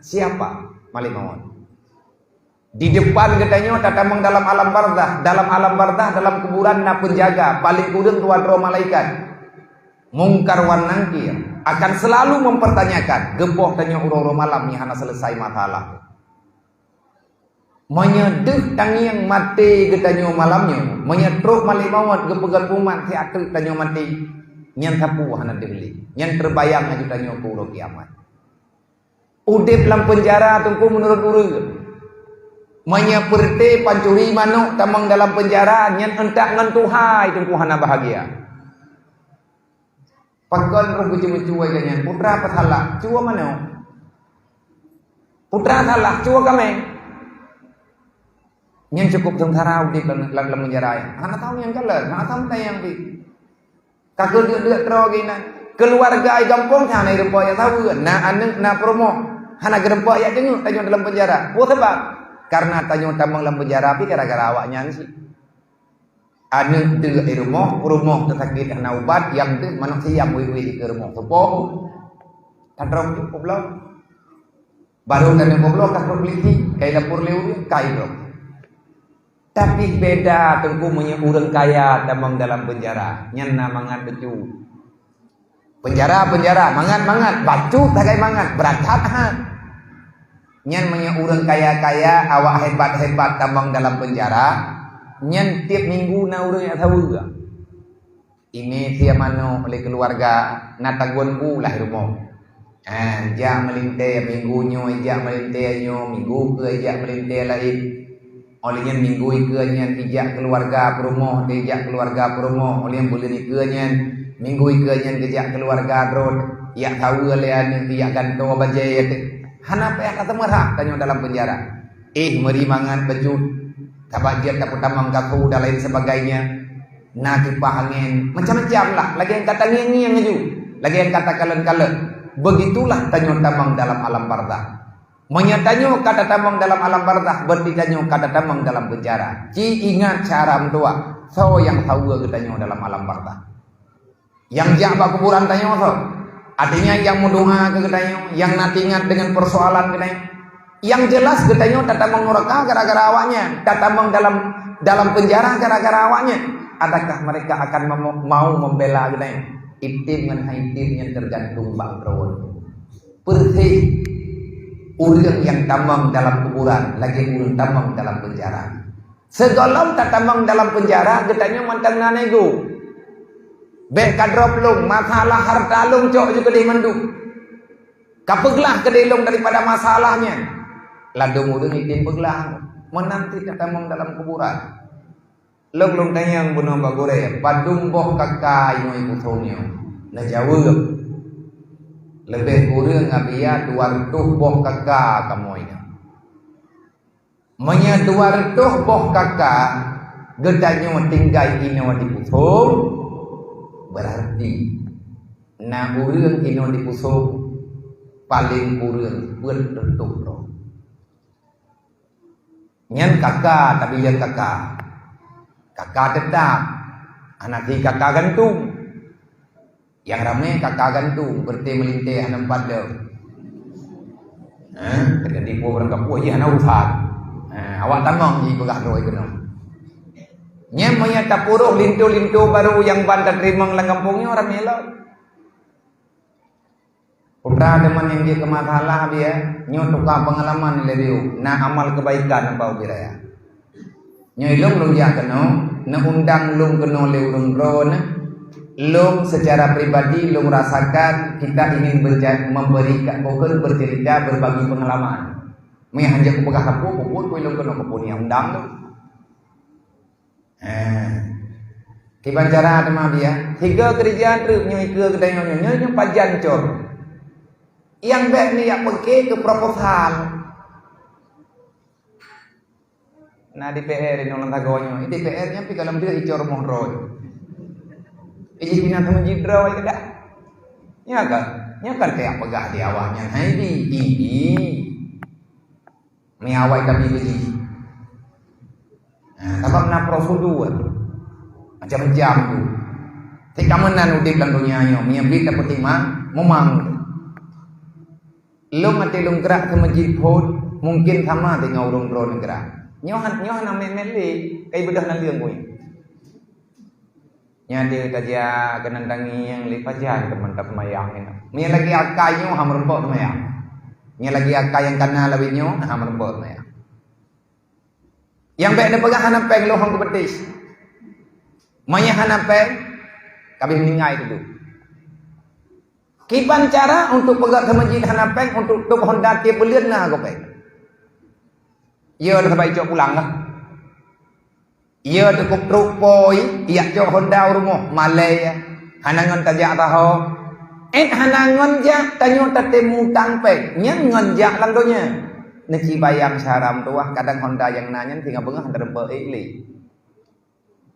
Siapa? Malek mawöt. Di depan geutanyoe tatamong dalam alam barzah. Dalam alam barzah, dalam kuburan na penjaga, paling kureueng dua droe malaikat. Mungkar wan Nangkir akan selalu mempertanyakan, geupoh tanyoe uroe-uroe malam nyang hana selesai masalah. Meunyoe deuh tangieng maté geutanyoe malam nyoe, meunyoe trok malek mawöt geupeugah kuman siat teuk tanyoe maté, nyan sapeue hana deuh lé. Nyan teubayang laju tanyoe keu uroe kiamat. Udeb lam peunjara teungku meunurot ureuëng. Meunyoe peureuté pancuri manok tamong dalam peunjara, nyan euntak ngon tuhai teungku hana bahagia. Pakon roh geuceumeucue geuh nyan, putra peusalah, cue manok. Putra salah, cue kaméng. Nyan cukup seungsara udeb lam, lam, lam peunjara nyan. Hana tahu nyang kalon, hana tahu nyang pih. Ka keudeuk-deuk troe geuh inan. Keuluwarga i gampông hana geureumpok jak saweue, na aneuk, na peurumoh. Hana geureumpok jak teungeuk tanyoe dalam peunjara. Peue sabab? Karena tanyoe tamong lam peunjara pih gara-gara awaknyan cit. Aneuk deuk i rumoh, peurumoh teusakét hana ubat, nyang deuh manok siam wéh-wéh dikeue rumoh. Soe po? Ka droe cit peubloe. Barô tanyoe peubloe ka trok polisi, kai lapor lé ureuëng, kai droe. Tapi beda teungku meunyoe ureuëng kaya tamong dalam peunjara, nyan na mangat bacut. Peunjara, peunjara, mangat, mangat, bacut sagai mangat, brat that ha. Nyan meunyoe ureuëng kaya-kaya, awak hebat-hebat tamong dalam peunjara, nyan tieb minggu na ureuëng jak saweue. Imé sie manok lé keuluwarga, na tagun bu lah i rumoh. Ah, jak meulintée minggu nyoe, jak meulintée nyoe, minggu keue jak meulintée laén. Óh lheueh nyan minggu ikeue nyan ijak keuluwarga peurumoh, ijak keuluwarga peurumoh, óh lheueh nyan buleuen ikeue nyan, minggu ikeue nyan geujak keuluwarga droe, jak saweue lé aneuk, jak gantoe bajée, hana payah ka seumeurah tanyoe dalam peunjara. Éh, meuri mangat bacut, sabab jeuet tapeutamong gapu dan lain sebagainya. Na kipaih angén, macam-macam lah, lagée nyang ka tangieng-ngieng laju, lagée nyang ka takalon-kalon. Begitulah tanyoe tamong dalam alam barzah. Meunyoe tanyoe ka tatamong dalam alam barzah, berarti tanyoe ka tatamong dalam peunjara. Ci ingat cara meutuah, soe nyang saweue geutanyoe dalam alam barzah. Nyang jak bak kuburan tanyoe soe? Artinya nyang meudoa keu geutanyoe, nyang na teuingat deungon persoalan geutanyoe. Nyang jelas geutanyoe tatamong nuraka gara-gara awaknyan, tatamong dalam, dalam penjara gara-gara awaknyan. Adakah mereka akan mem-, mau membela geutanyoe? Item ngon hai item nyan tergantung bak droe. Persis ureuëng nyang tamong dalam kuburan lagée ureuëng tamong dalam penjara. Sigohlom tatamong dalam peunjara, geutanyoe mantong na nego. Bék ka drop lôn, masalah hareuta lôn cok ju keudeh mandum. Ka peuglah keudeh lôn daripada masalah nyan. Ladôm ureuëng item peuglah, meunan cit tatamong dalam kuburan. Lôn, lôn tanyong bunoe bak gurée, padum boh kaka inoe i Pusong nyoe? Neujaweueb, leubeh kureueng abia dua reutôh boh kaka kamoe nyoe. Meunyoe dua reutôh boh kaka geutanyoe tinggai inoe di Pusong, beurarti na ureuëng inoe di Pusong paleng kureueng peuet reutôh droe. Nyan kaka, tabi lé kaka. Kaka teutap, hana si kaka gantung. Nyang ramé kaka gantung, beureuti meulintée hana meupadub. Hah? Teujadi peue barang kapeue jih hana urusan. Ha, awak tamong jih peugah droe keunoe. Nyan meunyoe tapeuruh linto-linto barô nyang ban tateurimong lam gampông nyoe ramé lom. Putra teuma nyang jeuet keu masalah biya, nyoe tukang peungalaman lé biu, na amal keubaikan bak ubit raya. Nyoe lôn, lôn jak keunoe, neuundang lôn keunoe lé ureuëng droeneuh. Lôn secara pribadi lôn rasakan kita ingin berja-, memberikan, bukan bercerita, berbagi pengalaman. Meuhana jak kupeugah sapeue, peue buet lôn keunoe, peue nyang undang lôn. Eh, Kiban cara teuma biya, tiga keureuja treuk nyoe ikeue geutanyoe nyoe, nyoe, nyoe pajan cor. Nyang bèk ni jak peuke keu proposal. Na D P R inong lam sagoe nyoe, D P R nyan pi goh lom deuh icor rumoh droe. Iji pina teumeuji droe ke dak? Nya ka, nya kan tajak peugah di awak nyan hai bi, ibi. Meuawai kami beuji. Nah, sabab na prosedur macam-macam tu. Cit ka meunan udeb lam donya nyoe, meunyoe bit dapeutimang, mumang. Lôn até lôn grak keu meuseujid phon, mungken sama deungon ureueng droeneuh grak. Nyoe han-, nyoe hana mét-mét lé, kai beudôh naleueng kui. Nyan deuh tajak keunan tangieng lé pajan teuma taseumayang nyan. Meunyoe lagèe akai nyoe hana meurumpok seumayang. Meunyoe lagèe akai nyang kana lawét nyoe hana meurumpok seumayang. Nyang bèk neupeugah hana péng lôn hom keupeudeh. Meunyoe hana péng, ka abéh meuninggai teuh. Kiban cara untuk peugöt keu meuseujid hana péng, untuk tôp honda tiep buleuen na goe péng. Yo, sabab icok pulang lah. Yo, teukup trok poi, ijak cok honda u rumoh, malèe ya. Hana ngon tajak taho. Eh, hana ngon jak, tanyoe tatem mutang péng. Nyan ngon jak lam donya. Neuci bayang syaram tuah, kadang honda nyang na nyan singoh beungoh hana teureumpeuk ék lé.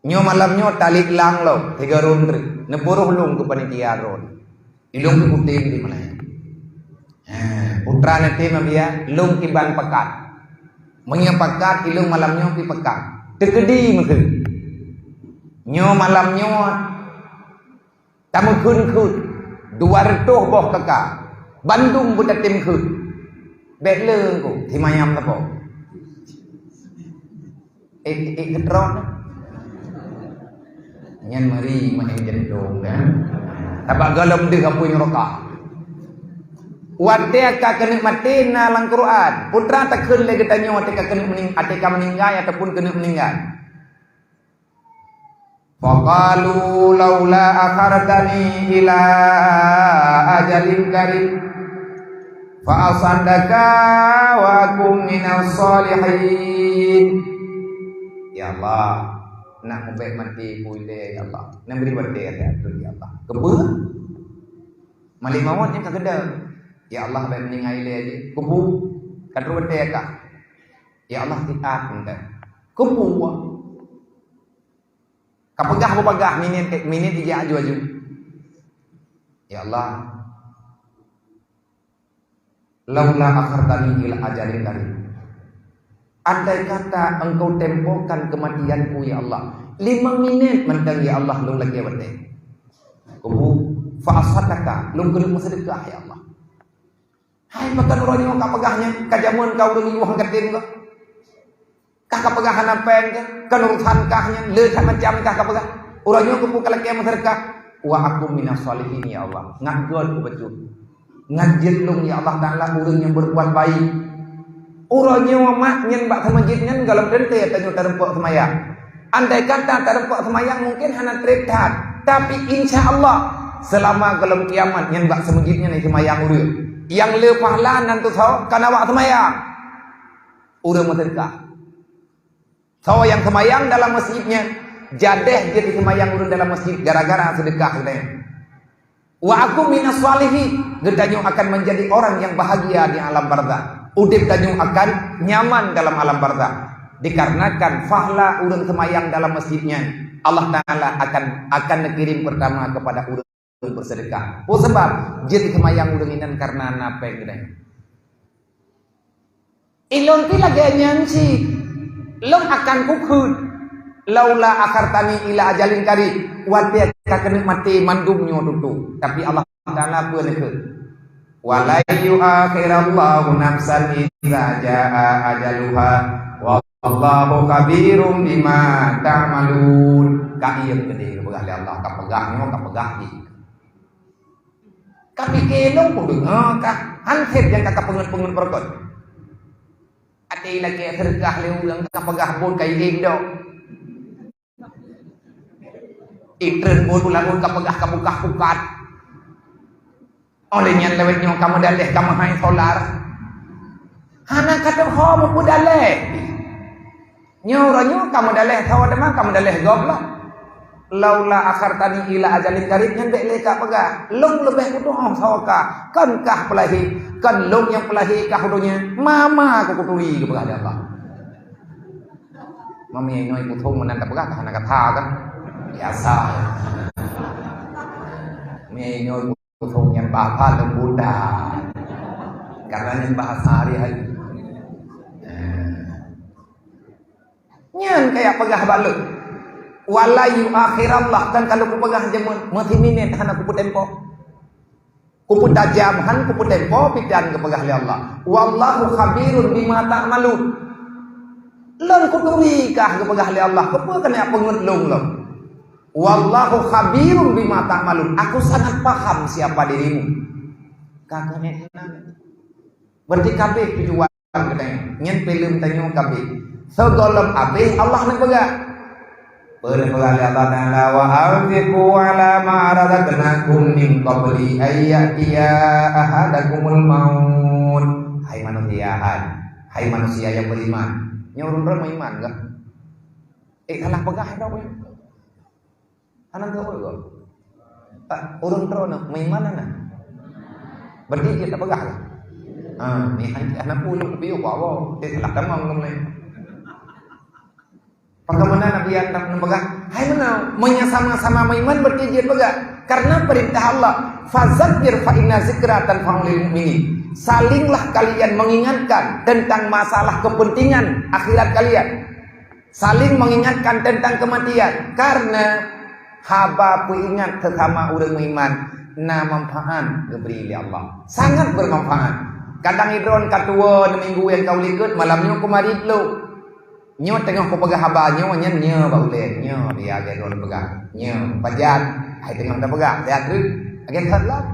Nyoe malam nyoe talét lang lom, tiga ron treuk. Neupuroh lôn keu panitia droe. Ilôn keu kutem di Malaya. Ha, putra neutem Abia, lôn kiban pakat. Meunyoe pakat, ilôn malam nyoe pi pakat. Teukeudi meukeue. Nyoe malam nyoe tameukeun-keun dua reutôh boh kaka. Bandum beutatem keun. Bèk le engko, simayam sapo. Eh, eh, keudroe. Nyan meuri maén jantông, kan? Sabab gohlom deuh apui neuraka. Watèe ka keuneuk maté na lam Quran. Peue teuma takheun lé geutanyoe watèe ka keuneuk meuning-, watèe ka meuninggai ataupun keuneuk meuninggai. Faqalu laula akhartani ila ajalin qarib fa asaddaqa wa akun minas shalihin. Ya Allah, nak mubèk maté peue ilèe, ya Allah. Nak bri watèe lé ateueh, ya Allah. Keupeue? Malèk mawöt nyan ka geudong. Ya Allah, bèk meuninggai ilèe jih. Keupeue? Ka trôk watèe ka. Ya Allah, siat engkai. Keupeue? Ka peugah beubagah, minét, minét ijak aju-aju. Ya Allah, laula akhartani ila ajalin qarib. Andai kata Engkau tempokan kematianku, ya Allah, lima minét mantong, ya Allah, lôn lakèe watèe. Kubu, fa asaddaqa, lôn keuneuk meuseudeukah, ya Allah. Hai, pakon uroe nyoe ka peugah nyan, ka jameun ka ureueng yue han katem kah? Kah ka peugah hana péng kah? Kon urusan kah nyan, le that macam kah ka peugah. Uroe nyoe keupeue ka lakèe meuseudeukah? Wa akun minas shalihin, ya Allah. Ngat göt keu bacut. Ngat jeuet lôn, ya Allah Taala, ureueng nyang berbuat baik. Uroe nyoe mak nyan bak seumeujid nyan gohlom teuntèe tanyoe tareumpok seumayang. Andai kata tareumpok seumayang mungken hana trép that, tapi insya Allah seulama gohlom kiamat nyan bak seumeujid nyan seumayang ureueng. Nyang le pahala nan teusoe kana bak seumayang. Ureueng meuseudeukah. Soe nyang seumayang dalam masjid nyan, jadèh jeuet seumayang ureueng dalam masjid gara-gara seudeukah geutanyoe. Wa akun minas shalihin, geutanyoe akan menjadi orang yang bahagia di alam barzakh. Udép tanyoe akan nyaman dalam alam barzakh. Dikarenakan pahala ureueng seumayang dalam masjid nyan, Allah Taala akan, akan neukirém peurtama keupada ureueng beuseudeukah. Peue sabab? Jeuet seumayang ureueng inan kareuna na péng geutanyoe. Ilôn pih lagèe nyan cit. Lôn akan kukheun, "Laula akhartani ila ajalin qarib," watèe ka keuneuk maté mandum nyoe tutoe. Tapi Allah Taala peue neukheun, "Wa lan yu'akhirallahu nafsan idza jaa ajaluha, wallahu khabirum bima ta'malun." Ka iem keudéh geupeugah lé Allah, ka peugah nyoe, ka peugah jih. Ka pike lôn peudeungoe kah, han sép nyang ka kapeungeut-peungeut beureukat. Até ilakèe seudeukah lé ureueng ka peugah buet ka idéh dok. Itreun buet ulang ka peugah ka bukah pukat. Óh lheueh nyan lawét nyoe ka meudalèh ka meuhai solar. Hana ka teuho meupeudalèh. Nyoe uroe nyoe ka meudalèh soe teuma ka meudalèh gob lah. "Laula akhartani ila ajalin qarib," nyan bèk lé kapeugah, "Lôn leubeh kutu'oh saboh kah, kon kah peulahé, kon lôn nyang peulahé kah u donya, ma-ma ku kuturi," geupeugah lé Allah. Meunyoe inoe kuthong meunan tapeugah ka hana gata kan? Biasa. Meunyoe inoe kuthong nyan bahasa leumbut dah. Karena nyan bahasa hari-hari. Nah. Nyan kaya peugah bak lôn. Wala yuakhirallah, kan kalau kupeugah jameun, meusiminét hana kupeutempo. Kupeutajam han kupeutempo pitan geupeugah lé Allah. "Wallahu khabirun bima ta'malun." Lôn kuturi kah geupeugah lé Allah, keupeue keuneuk peungeut lôn lom. "Wallahu khabirun bima ta'malun." Aku sangat paham siapa dirimu. Ka keuneuk nan. Berarti kabeh tujuan geutanyoe. Nyan filem tanyoe kabeh. Sigohlom abeh Allah neupeugah. Peue neupeugah lé Allah Taala, "Wa anfiqu ala ma razaqnakum min qabli an ya'tiya ahadakumul maut." Hai manusia, hai, hai manusia nyang beriman. Nyoe ureueng droe meuiman kah? Eh, salah peugah droe. Hana teupeugah. Tak, ureueng droeneuh meuiman hana? Berarti jeuet tapeugah lah. Ha, ni hana, hana pun piôh bawa. Eh, salah tamong ngon ni. Bagaimana Nabi Adam neupeugah? Hai meunan, meunyo sama-sama meuiman berarti jeuet peugah. Karena perintah Allah, "Fadzakir fa inna zikra tanfa'ul mu'minin." Salinglah kalian mengingatkan tentang masalah kepentingan akhirat kalian. Saling mengingatkan tentang kematian, karena haba peuingat sesama ureueng meuiman na manfaat geubri lé Allah. Sangat bermanfaat. Kadang idroen ka tuwoe, neuminggu nyang ka u likot, malam nyoe kumarit lom. Nyoe teungoh kupeugah haba nyoe, nyan nyoe bak ulèe, nyoe dia lagèe droen peugah. Nyoe pajan, hai teungoh tapeugah, sehat treuk. Lagèe that lom.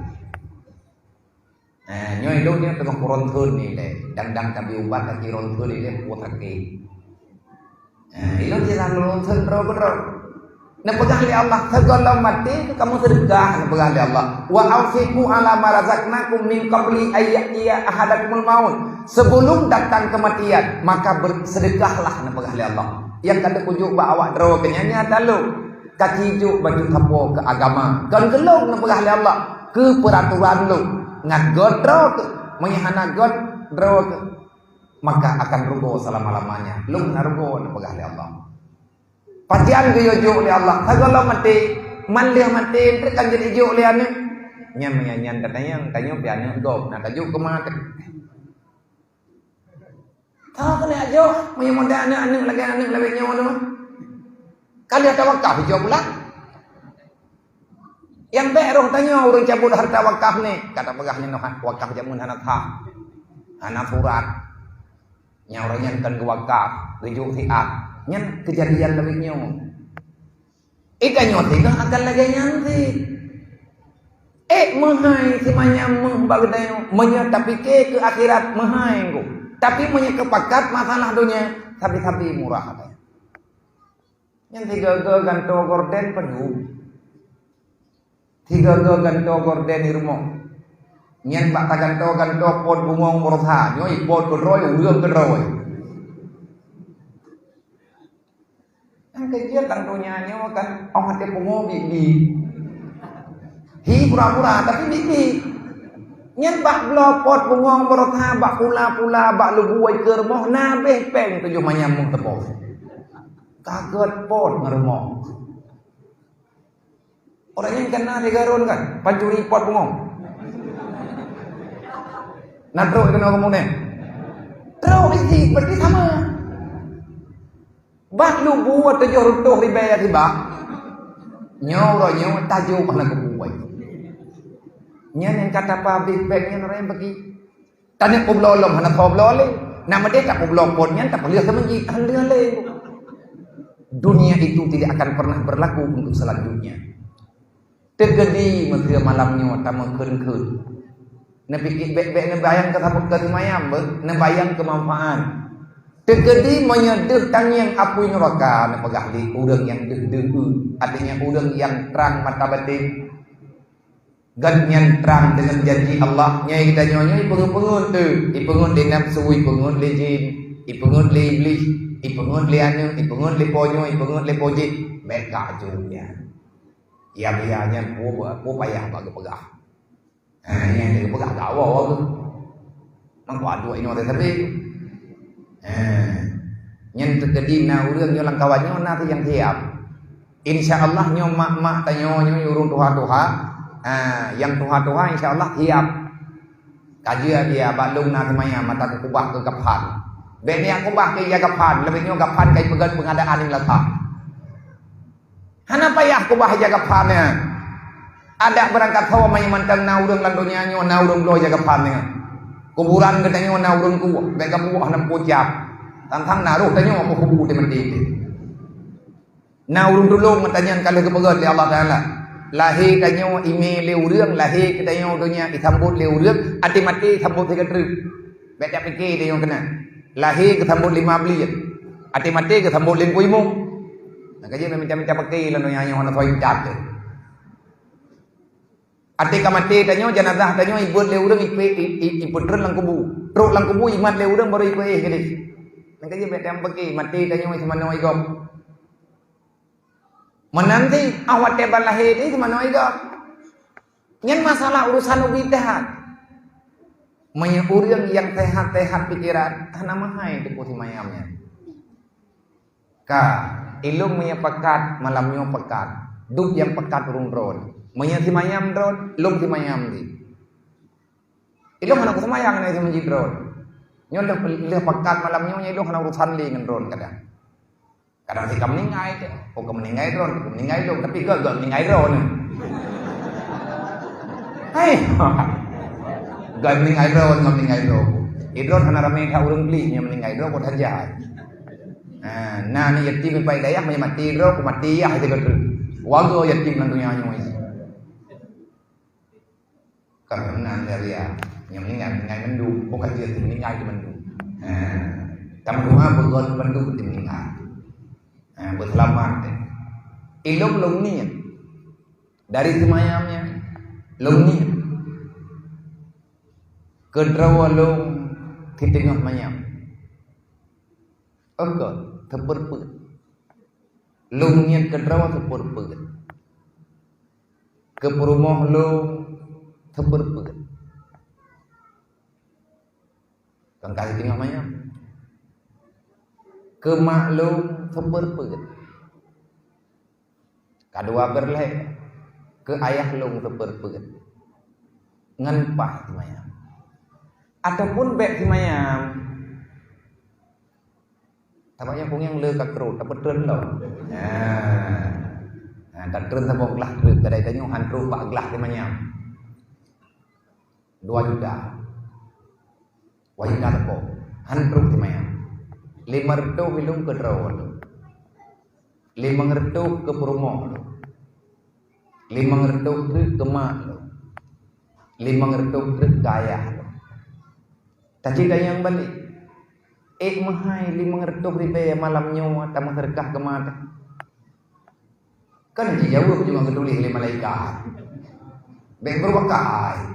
Eh, nyoe lôn nyoe teungoh kuronton ni lé. Dang-dang tabi ubat lagi ronton ni lé, kuat lagi. Eh, ilôn jiran ronton droe keudroe. Neupeugah lé Allah, "Sigohlom maté kamoe seudeukah," neupeugah lé Allah. "Wa anfiqu ala ma razaqnakum min qabli an ya'tiya ahadakumul maut." Sebelum datang kematian, maka ber-, seudeukahlah, neupeugah lé Allah. Nyang ka teupeubuet bak awak droe keunyan nyata lom. Ka jijok baju sapo keu agama. Kon keu lôn neupeugah lé Allah, keu peuratoran lôn. Ngat göt droe keuh, meunyo hana göt droe keuh, maka akan rugoe selama-lamanya. Lôn na rugoe neupeugah lé Allah. Pajan geuyue jok lé Allah, sigohlom maté, man lheueh maté, enteuk kan jeuet ijok lé aneuk. Nyan meunyo nyan ka tanyong, tanyoe pih aneuk gob, na tajok keu ma teuh. Ka keuneuk ajoh, meunyoe model aneuk-aneuk lagèe aneuk lawét nyoe tu. Ka lheueh tawakaf ijok pulang. Nyang bèk roh tanyoe ureueng cabot harta wakaf nyoe, ka tapeugah nyoe wakaf jameun hana sah. Hana surat. Nyang ureueng nyan kon geuwakaf, geujok siat. Nyan keujadian lawét nyoe. Eh, tanyoe singoh akan lagèe nyan cit. Eh, meuhai simanyam meuh bak geutanyoe, meunyoe tapike keu akhirat meuhai engko. Tapi meunyoe keu pakat masalah donya, sabe-sabe murah até. Nyan sigoe-goe gantoe gorden padum. Sigoe-goe gantoe gorden di rumoh. Nyan bak tagantoe-gantoe pot bungong baroesa, nyoe pot keudroe, ureueng keudroe. Nyang keujeuet lam donya nyoe kan, oh, até pungo biet-biet. Hi pura-pura, tapi biet-biet. Nyan bak bloe pot bungong baroesa, bak pula-pula, bak lubu ikeue rumoh, na abéh péng tujoh manyam meuh teupoh. Ka gèt pot ngon rumoh. Orang nyang kana tiga ron kan, pancuri pot bungong. Na trok keunoe kamoe nyoe. Trok isi, berarti sama. Bah lubu tujoh reutôh ribèe sibak. Nyoe uroe nyoe tajok hana keubuet. Nyan nyang ka tapeuhabéh péng nyan orang nyang bagi. Taneuk peubloe lom hana peubloe lé. Nak meudeh tapeubloe pot nyan tapeuleueh keu masjid, alhamdulillah lé. Dunia itu tidak akan pernah berlaku untuk selanjutnya. Teukeudi meuseu malam nyoe tameukheun-kheun. Neupike bèk-bèk neubayang keu sapeue keu seumayang beuh, neubayang keu manfaat. Teukeudi meunyoe deuh tangieng apui nuraka neupeugah lé ureueng nyang deuh-deuh, artinya ureueng nyang trang mata batin. Gobnyan trang deungon janji Allah, nyoe geutanyoe nyoe ipeungeut-peungeut teuh, ipeungeut lé nafsu, ipeungeut lé jin, ipeungeut lé iblih, ipeungeut lé aneuk, ipeungeut lé po nyoe, ipeungeut lé po jih. Bék kajong nyan. Ya, biya nyan peue, peue payah bak geupeugah. Ha, nyan geupeugah gawah tu. Mangko aduek inoe teuh sabe. Ha. Nyan teukeudi na ureuëng nyoe lam kawan nyoe na teuh nyang siab. Insya Allah nyoe mak-mak tanyoe nyoe ureuëng tuha-tuha. Ha, nyang tuha-tuha insya Allah siab. Ka jeuet dia bak lôn na seumayang mata kukubah keu gaphan. Bék niyak kubah keu ija gaphan, leubeh nyoe gaphan kai peugét peungadaan nyang lasah. Hana payah kubah ija gaphan nyan. Adak beurangkat sawa manyang mantong na ureuëng lam donya nyoe na ureuëng bloe ija gaphan nyan. Kuburan geutanyoe na ureuëng kueh, bék gabuah lam pucap. Tang-tang na roh tanyoe bak kubu teuh maté teuh. Na ureuëng tulông meutanyan ka lheueh geupeugét lé Allah Taala. Lahé tanyoe imé lé ureuëng, lahé geutanyoe donya isambot lé ureuëng, até maté isambot sigoe treuk. Bék tapike tanyoe keunan. Lahé geusambot lé ma bliek, até maté geusambot lé Teungku Imum. Nyang ka jeuet mita-mita pike lam donya nyoe hana soe intat teuh. Até ka maté tanyoe, janazah tanyoe ibeuet lé ureuëng ipe-, i-, i-, ipeutreun lam kubu. Trok lam kubu imat lé ureuëng baru ipeuéh keudeh. Nyang ka jeuet bék tapike, maté tanyoe seumanoe igop. Meunan cit, ah watée ban lahé teuh seumanoe igop. Nyan masalah urusan ubit that. Meunyoe ureuëng nyang sehat-sehat pikeran, hana meuhai teupeu seumayam nyan. Ka, ilông meunyoe pakat, malam nyoe pakat. Duek nyang pakat ureuëng droe. Meunyoe seumayam droe, lông seumayam jih. Ilông hana kuseumayang na isi meuseujid droe. Nyoe lheueh, lheueh pakat malam nyoe, nyoe ilông hana urusan lé ngon droe kadang. Kadang si ka meuninggai teuh. Oh, ka meuninggai droe, ka meuninggai lông, tapi gak, gak meuninggai droe nyoe. Hai. Gak meuninggai droe, gak meuninggai droe. Idroe hana ramé that ureuëng klik nyang meuninggai droe, buet hajat. Ha, na ni yatim ipai dayah, mati droe, ku mati yah, itu kata. Warga yatim lam donya nyoe. Karena dari ya, nyang meuninggai, meuninggai mandum, bukan dia tu meuninggai tu mandum. Ha, kamu doa bukan mandum tu meuninggai. Ha, berseulamat deh. Ilông lông niet. Dari seumayam nyan, lông niet. Keudroe lông siteungoh manyam. Oke, teupeureupeue. Lông niet keudroe teupeureupeue. Keu peurumoh lông teupeureupeue. Tangkai teungoh manyam. Keu mak lông teupeureupeue. Kadua beureuléh keu ayah lông teupeureupeue. Ngon paih seumayam. Ataupun bék seumayam. Sabab nyang pungieng le ka krot, tapeutreun lom. Nah. Nah, tatreun saboh glah treuk, kadai tanyoe han trok bak glah seumayam. Dua juta. Wahina teuko. Han trok seumayam. Lima reutôh ilông keudroe lông. Limong reutôh keu peurumoh lông. Limong reutôh treuk keu mak lông. Limong reutôh treuk keu ayah lông. Taci dayang balek. Ék meuhai limong reutôh ribée malam nyoe tameuseudekah keu ma teuh. Kan jijaweueb cuma geutuléh lé malaikat. Bék beureubakai.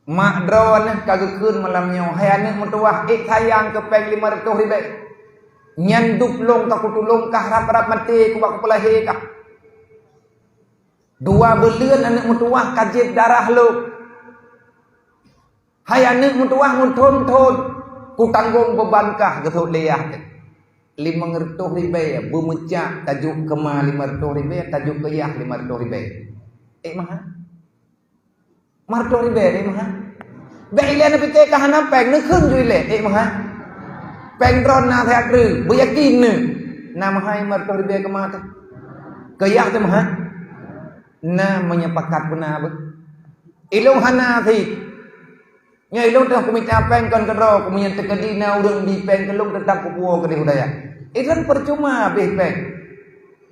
Mak droeneuh ka geukheun malam nyoe, "Hai aneuëk meutuwah, ék sayang keu péng limong reutôh ribée. Nyan dub lông ka kutulông kah rab-rab maté kubak kupeulahé kah. Dua buleuen aneuëk meutuwah ka jieb darah lông. Hai aneuëk meutuwah meuthon-thon, kutanggong beuban kah geusut lé yah teuh. Limong reutôh ribée beumeucak tajok keu ma limong reutôh ribée, tajok keu yah limong reutôh ribée. Ék meuhai? Limong reutôh ribée ék meuhai? Bék ilée neupike ka hana péng, neukheun ju ilée, ék meuhai? Péng droe na siat treuk, beuyakin neuh. Na meuhai limong reutôh ribée keu ma teuh? Keu yah teuh meuhai? Na meunyoe pakat beuna beuh. Ilông hana sit. Nyoe ilông teungoh kumita péng kon keudroe, keumudian teukeudi na ureuëng bi péng keu lông teutap kupuwoe keudeh u dayah. Ilông peucuma abéh péng.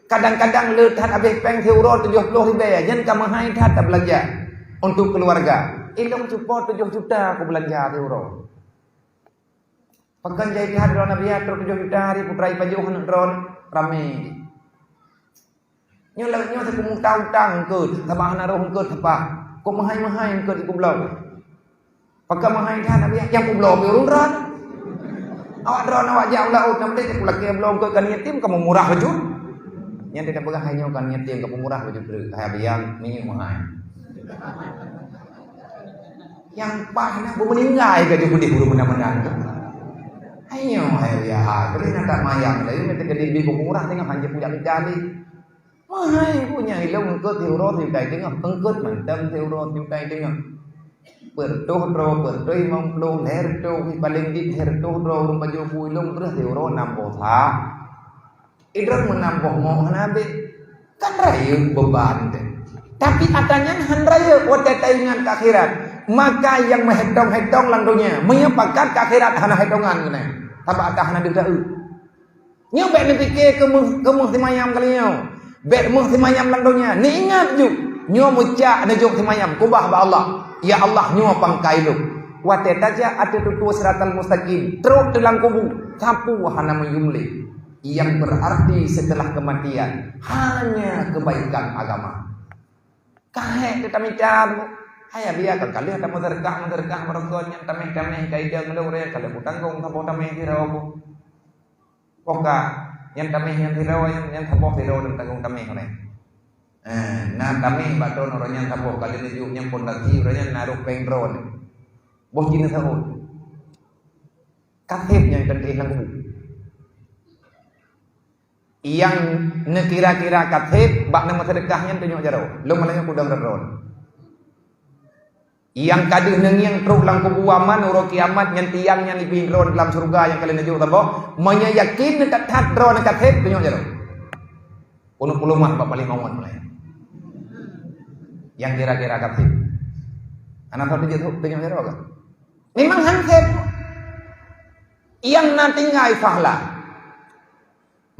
Kadang-kadang le that abéh péng siuroe tujoh ploh ribée, nyan ka meuhai that tabeulanja untuk keuluwarga. Ilông cupo tujoh juta kubeulanja siuroe. Pakon jai that droeneuh biya trok tujoh juta hari putra ipajoh aneuëk droeneuh ramé. Nyoe lagée nyoe teupeu muta utang eungkôt, sabab hana roh eungkôt teupah. Kok meuhai-meuhai eungkôt dikubloe. Pakon meuhai that, Nabi, nyang kubloe pih ureuëng droeneuh. Awak droeneuh awak jak u laôt, na peudeh kulakée bloe eungkôt keu aneuk yatim, kamoe murah bacut. Nyan teuka peugah hai nyoe keu aneuk yatim, kamoe murah bacut treuk, hai abiang, minyeuk meuhai. Nyang paih na beumeuninggai ka jeuet udeb ureueng meunan-meunan tu. Hai nyoe hai abiang, bri na that mayang laju, meuteuk ka dibi kamoe murah teungoh han jeuet kujak mita lé. Wahai, ku nyang ilôn eungkôt siuroe siutai teungoh, eungkôt mantong siuroe siutai teungoh. Peuet reutôh droe, peuet reutôh limong ploh, lhèe reutôh, nyang paleng jih lhèe reutôh droe, ureueng pajoh bu ilôn breuh siuroe nam boh sa. Idroe meunam boh ngok hana habéh. Kan rayeuk beuban teuh. Tapi ata nyan han rayeuk watèe taingat keu akhirat. Maka nyang meuhitông-hitông lam donya, meunyoe pakat keu akhirat hana hitongan keunan. Sabab ata hana deuh taeu. Nyoe bèk neupike keu meuh, keu meuh simayam kali nyoe. Bèk meuh simayam lam donya. Neuingat ju, nyoe meucak neujok simayam, keubah bak Allah. Ya Allah, nyoe pangkai lôn. Watèe tajak ateueh tutoe siratal mustaqim, trok teuh lam kubu, sapeue hana meuyum lé. Yang berarti setelah kematian hanya kebaikan agama. Ka hék teuh tamita, hai abiang, ka lheueh tameuseudeukah, meuseudeukah meureugot nyan tameh-tameh ka idong lôn, ka lheueh kutanggong saboh tameh sidroe. Poh ka, nyan tameh nyan sidroe, nyan, nyan saboh sidroe dan tanggong tameh nyan. Eh, na tameh bak droeneuh uroe nyan saboh, ka lheueh neujok nyan pondasi, uroe nyan na rôh péng droeneuh. Boh jih neusahôt. Ka sép nyan ka neuéh lam kubu. Nyang neukira-kira ka sép bak neumeuseudeukah nyan tunyok jaroe. Lôn malam nyoe kudong droe-droe. Nyang ka deuh neungieng trok lam kubu aman uroe kiamat nyan tiang nyan leubeh droe lam syeuruga nyang ka lheueh neujok saboh. Meunyoe yakin that-that droe nyan ka sép tunyok jaroe. Keuneuk peulumah bak paléng mawöt malam nyan. Nyang kira-kira ka sép. Hana soe teujok tunyok jaroe kah? Memang han sép. Nyang na tinggai pahala.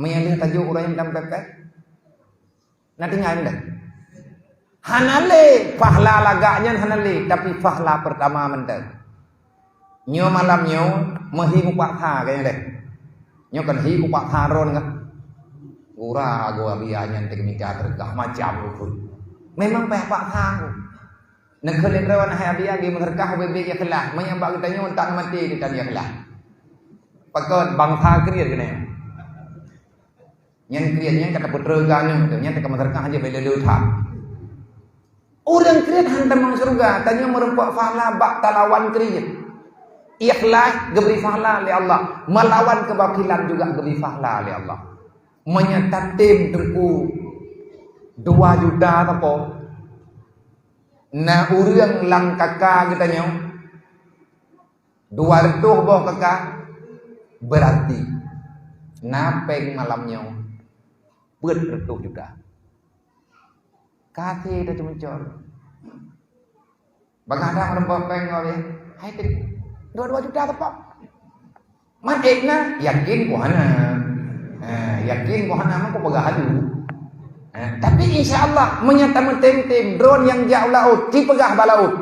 Meunyoe lheueh tajok ureueng nyang dam pepet, na tinggai mantong. Hana lé, pahala lagak nyan hana lé, tapi pahala pertama mantong. Nyoe malam nyoe meuhi mupaksa kayang deh. Nyoe kan hi kupaksa droe nyoe. Gura agoe abiang nyan teuk mita seudeukah macam rupa. Memang payah paksa ku. Neukheun lé droe hai abiang, geumeuseudeukah ubé-bé ikhlas. Meunyoe bak geutanyoe tak maté geutanyoe ikhlas. Pakon bansa kriet keunoe. Nyan kriet nyan ka tapeutrön keu aneuk teuh, nyan teuka meuseudeukah aja bèk lé-lé that. Ureueng kriet han tamong syeuruga, tanyoe meurumpok pahala bak talawan kriet. Ikhlas geubri pahala lé Allah, meulawan keubakilan juga geubri pahala lé Allah. Meunyoe tatem teungku dua juta sapo, na ureueng lam kaka geutanyoe, dua reutôh boh kaka, beurati na péng malam nyoe peuet reutôh juta. Ka até teuceumencor. Bagaih that meureumpok péng ngon lé, hai teuh, dua-dua juta teupok. Man ék na, yakin ku hana. Ha, yakin ku hana, meuko peugah adu. Ha, tapi insya Allah, meunyoe tameutem-tem droe nyang jak u laôt, ci peugah bak laôt.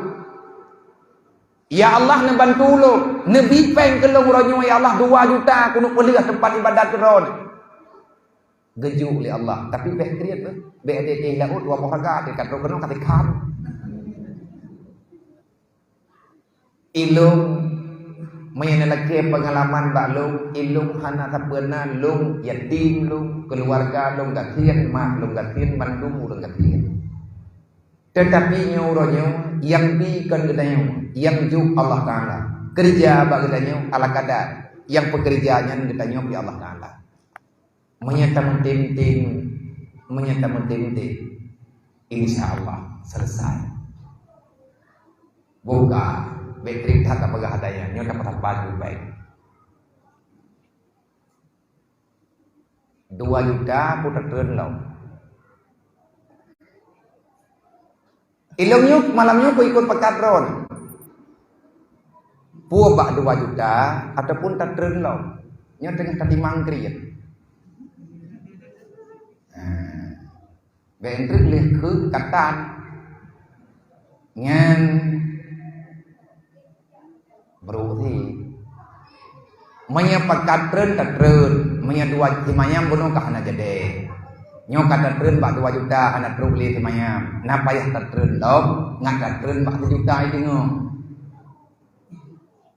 Ya Allah, neubantu ulôn, neubi péng keu lôn uroe nyoe, ya Allah, dua juta keuneuk peulheueh teumpat ibadat keu droe. Geujok lé Allah, tapi bèk kriet beuh, bèk até-até laôt dua boh raga, até ka trok keunoe ka tikam. Ilôn, meunyoe neulakèe peungalaman bak lôn, ilôn hana sapeue na, lôn yatim lôn, keuluwarga lôn gasien, mak lôn gasien, mandum ureueng gasien. Teutapi nyoe uroe nyoe, nyang bi kon geutanyoe, nyang jok Allah Taala. Keureuja bak geutanyoe ala kadar, nyang peukeureuja nyan geutanyoe bri Allah Taala. Meunyoe tameutem-tem, meunyoe tameutem-tem, insya Allah selesai. Boh ka, bèk trép that tapeugah ata nyan, nyoe tapeutapat leubèh baik. Dua juta pun tatreun lom. Ilôn nyoe malam nyoe ku ikot pakat droe. Peue bak dua juta ataupun tatreun lom. Nyoe teungoh tatimang kriet. Nah. Bèk treuk lé keu katan nyan beurusi. Meunyoe pakat treun, tatreun. Meunyoe dua simayam bunoe ka hana jadi. Nyoe ka tatreun bak dua juta hana trok lé simayam. Na payah tatreun lom, ngat tatreun bak sijuta i teungoh.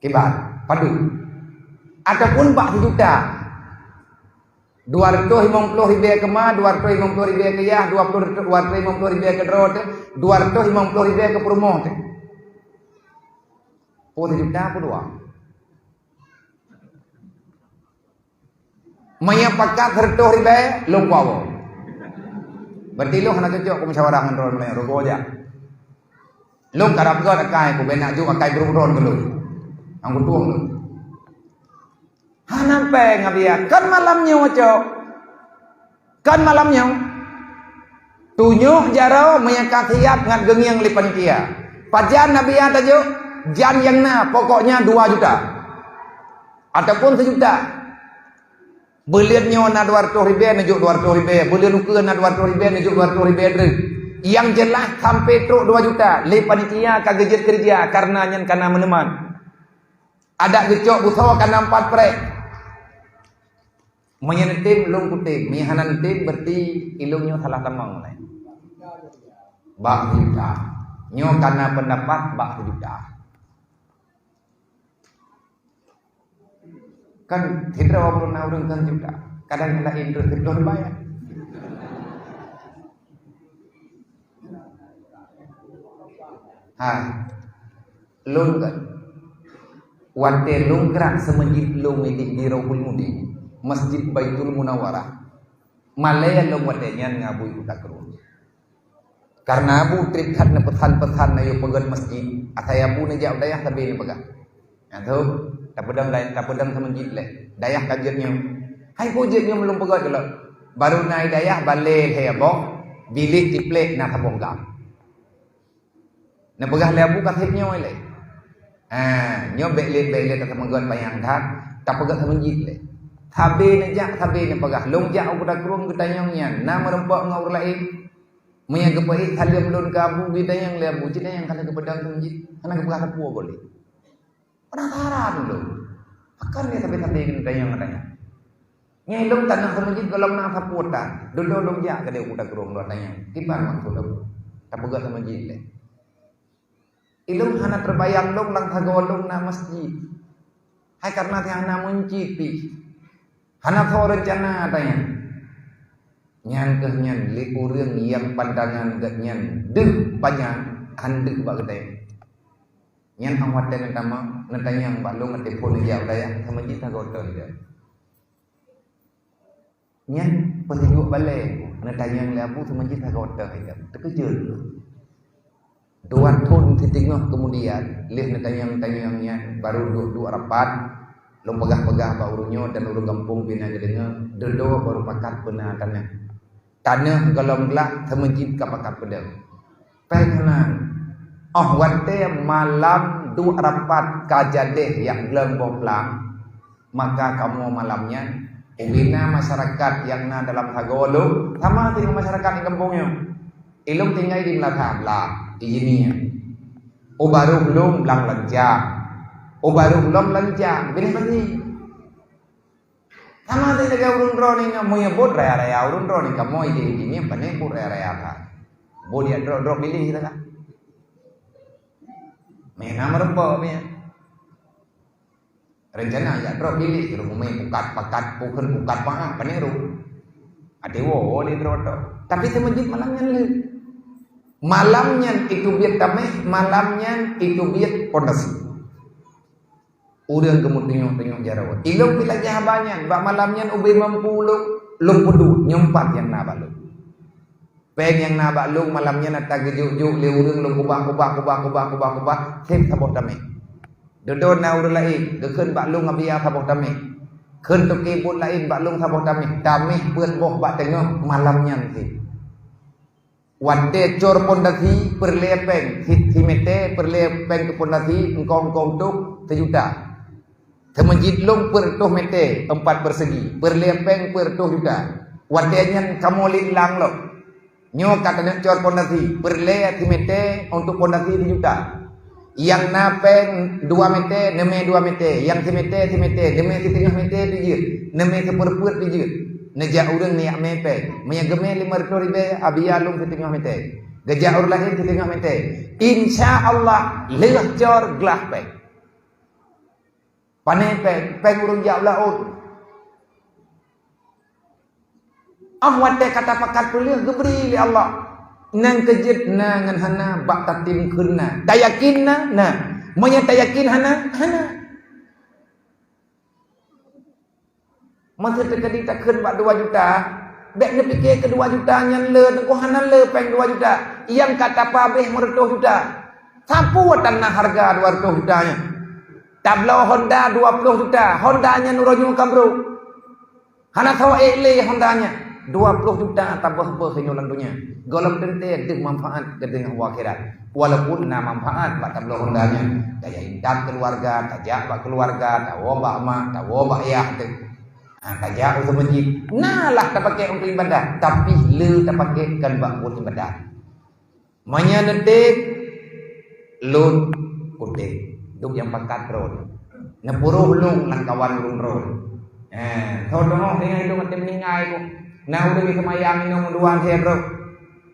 Kiban, padum. Ataupun bak sijuta. Dua ratus limong puluh ribèe keu ma, dua ratus limong puluh ribèe keu yah, dua puluh, dua ratus limong puluh ribèe keu droe teuh, dua ratus limong puluh ribèe keu peurumoh teuh. Peue sijuta, peue dua. Meunyoe pakat sireutoh ribèe, lôn kuwoe. Berarti lôn hana cocok keu musyawarah ngon droe meunyoe rugoe jak. Lôn karab gèt akai, kubèe nak jok akai brok droe keu lôn. Nyang kutueng lôn. Hana péng, Abiya. Kan malam nyoe, cok. Kan malam nyoe. Tunyok jaroe meunyoe ka siap ngat geungieng lé panitia. Pajan Abiya tajok, jan nyang na, pokoknya dua juta. Ataupun sijuta. Buleuen nyoe na dua ratus ribèe, neujok dua ratus ribèe. Buleuen ukeue na dua ratus ribèe, neujok dua ratus ribèe treuk. Nyang jeulaih sampai trok dua juta. Lé panitia ka geujeuet keureuja, kareuna nyan ka na meunuman. Adak geucok busoe ka na empat prek. Meunyoe neutem, lôn kutem. Meunyoe hana neutem, berarti ilôn nyoe salah tamong nyan. Bak sijuta. Nyoe ka na peundapat bak sijuta. Kan sidroe pun na ureueng kan sijuta. Kadang laén treuk sidroe dibayar. Ha. Lôn kan. Watèe lôn gerak seumeujid lôn idéh di Rauhul Mudin, Masjid Baitul Munawwarah. Malèe lôn watèe nyan ngon Abu Ibu Takru. Kareuna Abu trép that neupeusan-peusan neuyue peugèt masjid, asai Abu neujak u dayah sabe neupeugah. Nyan tu, tapeudong dayah, tapeudong seumeujid lé. Dayah ka jeuet nyoe. Hai peue jeuet nyoe meulôn peugèt keulok. Baru na i dayah balè lhèe boh, bilék tiplek na saboh gam. Neupeugah lé Abu ka sép nyoe lé. Ha, nyoe bèk lé, bèk lé tapeugèt panyang that, tapeugèt seumeujid lé. Sabe neujak, sabe neupeugah, lôn jak u Kuta Krueng geutanyong nyan, na meureumpok ngon ureueng laén. Meunyoe geupeuék saleuem lôn keu Abu geutanyong lé Abu, cit nyan ka lheueh geupeudong seumeujid, hana geupeugah sapeue goh lé. Penasaran lôn. Pakon lé sabe-sabe geutanyong-tanyong. Nyan lôn tanoh seumeujid gohlom na sapeue tan. Dudoe lôn jak keudéh u Kuta Krueng lôn tanyong. Kiban maksud lôn? Tapeugah seumeujid lé. Ilôn hana teubayang lôn lam sagoe lôn na masjid. Hai kareuna hana meuncit pih. Hana soe reuncana tanyong. Nyan keuh nyan lé ureueng nyang pandangan geuh nyan deuh panyang, han deuh bak geutanyoe. Nyan 'oh watèe neutamong, neutanyong bak lôn, neutelepon jak u dayah, seumeujid sagoe teuh. Nyan peusijuek balè, neutanyong lé Abu seumeujid sagoe teuh, teukeujot lôn. Dua thon siteungoh keumudian, lheueh neutanyong-tanyong nyan, baru duek-duek rapat, lôn peugah-peugah bak ureueng nyoe dan ureueng gampông pih na geudeungoe, dudoe baru pakat peue na tanoh. Tanoh gohlom glah seumeujid ka pakat peudong. Péng hana. 'Oh watèe malam duek rapat ka jadeh jak gleueng boh plang, maka kamoe malam nyan ubena masyarakat nyang na dalam sagoe lôn, sama deungon masyarakat di gampông nyoe. Ilôn tinggai di Meulata blah, di Jinie. U barôh lôn blang Lancang. U barôh lom Lancang, binéh pasi. Sama saja dengan ureueng droeneuh nyoe, meunyoe buet raya-raya ureueng droeneuh, kamoe idéh-idéh nyoe pané buet raya-raya that. Buet jak droe-droe biléh that. Meunan meureumpok meunan. Reuncana jak droe biléh, ureueng umé pukat pakat, pukon pukat paah, pané rôh. Até woe lé droe toh. Tapi seumeujid malam nyan lé. Malam nyan itu biet tameh, malam nyan itu biet pondasi. Ureueng geumeutunyok-tunyok jaroe. Ilôn pih lagèe haba nyan, bak malam nyan ubé mampu lôn, lôn peuduek nyoe pat nyang na bak lôn. Péng nyang na bak lôn malam nyan ata geujok-jok lé ureueng lôn kubah, kubah, kubah, kubah, kubah, kubah, sép saboh tameh. Dudoe na ureueng laén, geukheun bak lôn Abiya saboh tameh. Kheun toke buet laén bak lôn saboh tameh. Tameh peuet boh bak teungoh malam nyan sép. Watèe cor pondasi peureulèe péng, si, si mètè peureulèe péng keu pondasi, eungkôt-eungkôt tôh sijuta. Seumeujid lôn peuet reutôh mètè, empat persegi, peureulèe péng peuet reutôh juta. Watèe nyan kamoe lé ilang lom. Nyoe ka taneuk cor pondasi, peureulèe si mètè untuk pondasi sijuta. Nyang na péng dua mètè, neumè dua mètè, nyang simètè, simètè, neumè siteungoh mètè pih jeuet, neumè sipeureupeue pih jeuet. Neujak ureueng neujak mè péng, meunyoe geumè limong reutôh ribèe, Abiya lôn siteungoh mètè. Geujak ureueng laén siteungoh mètè. Insya Allah, lheueh cor glah péng. Pane péng, péng ureuëng jak u laôt. Ah watée ka tapakat peuleueh geubri lé Allah. Nyang keujeuet na ngon hana bak tatem kheun na. Tayakin na, na. Meunyoe tayakin hana, hana. Masa teukeudi takheun bak dua juta, bék neupike keu dua juta nyan le, teungku hana le péng dua juta. Nyang ka tapabeh meureutoh juta. Sapeue tan na hareuga dua reutôh juta nyan. Tabloe Honda dua ploh juta, Honda nyan uroe nyoe ka brok. Hana tho ék lé Honda nyan, dua ploh juta tabeuh-beuh inoe lam donya. Gohlom teuntée deuh manfaat keu teungoh u akhirat. Walaupun na manfaat bak tabloe Honda nyan, tajak intat keuluwarga, tajak bak keuluwarga, tawoe bak mak, tawoe bak yah teuh. Ha, tajak u meuseujid, na lah tapakék untuk ibadah, tapi le tapakék kon bak buet ibadah. Meunyoe neuték, lôn kuték. Duek nyang pakat droe. Neupuroh lôn lam kawan lôn droe. Eh, tho teungoh singoh idong até meuninggai ku. Na ureuëng seumayang inong dua lhèe droe.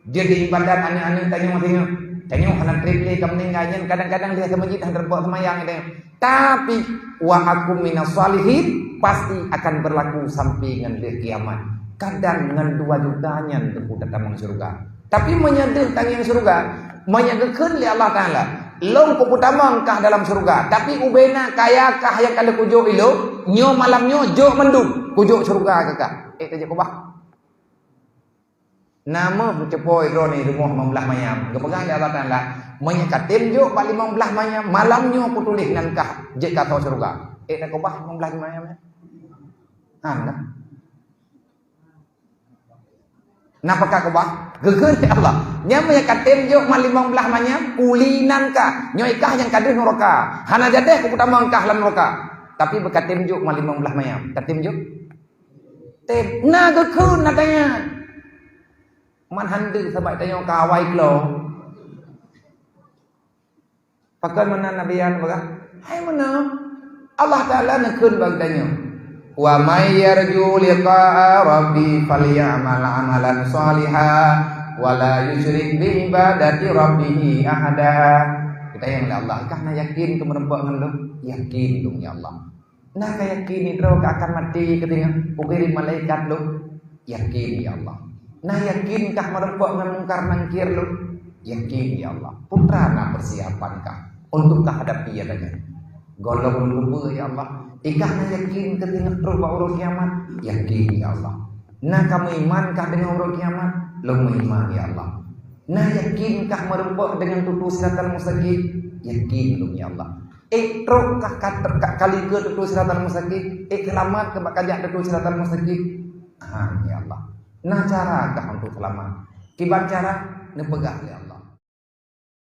Jeuet ibadat aneuk-aneuk tanyoe singoh. Tanyoe hana trép lé ka meuninggai nyan, kadang-kadang di atas masjid hana teupeu seumayang tanyoe. Tapi, wa akum minas shalihin, pasti akan berlaku sampai ngon lheueh kiamat. Kadang ngon dua juta nyan teupeu tatamong syeuruga. Tapi meunyoe deuh tangieng syeuruga, meunyoe geukheun lé Allah Taala, "Lôn kupeutamong kah dalam syeuruga, tapi ubena kaya kah nyang ka lheueh kujok ilôn, nyoe malam nyoe jok mandum, kujok syeuruga keu kah." Ék tajak keubah? Na meuh meucupo droeneuh rumoh limong blaih manyam. Geupeugah lé Allah Taala, "Meunyoe ka tem jok bak limong blaih manyam, malam nyoe kutuléh nan kah jeuet keu syeuruga." Ék takeubah limong blaih manyam nyan? Hana. Na pakat keubah? Geukheun lé Allah. Nyan meunyoe ka tem jok mat limong blaih manyam, uli nan kah. Nyoe kah nyang ka deuh nuraka. Hana jadeh kupeutamong kah lam nuraka. Tapi beu ka tem jok mat limong blaih manyam. Ka tem jok? Tem. Na geukheun na tanyan. Man han deuh sabab tanyoe ka awai klo. Pakon meunan Nabi Yan peugah? Hai meunan. Allah Taala neukheun bak geutanyoe, "Wa may yarju liqa'a rabbi falyamal amalan shaliha wa la yusyrik bi ibadati rabbih ahada." Geutanyong lé Allah, "Kah na yakin keu meureumpok ngon lôn?" "Yakin lôn, ya Allah." "Na ka yakin droe ka akan maté keu teungoh kukirim malaikat lôn?" "Yakin, ya Allah." "Na yakin kah meureumpok ngon Mungkar Nangkir lôn?" "Yakin, ya Allah." Peue teuma na peusiapan kah untuk kah hadapi adanya? Gohlom lôn keupeue, ya Allah. Ikah na yakin keu teungoh trok bak uroe kiamat? Yakin, ya Allah. Na ka meuiman kah deungon uroe kiamat? Lôn meuiman, ya Allah. Na yakin kah meureumpok deungon tutoe siratal mustaqim? Yakin lôn, ya Allah. Ék trok kah ka, ka, ka likot tutoe siratal mustaqim? Ék seulamat kah bak kajak tutoe siratal mustaqim? Ha, ya Allah. Na cara kah untuk seulamat? Kiban cara? Neupeugah lé Allah.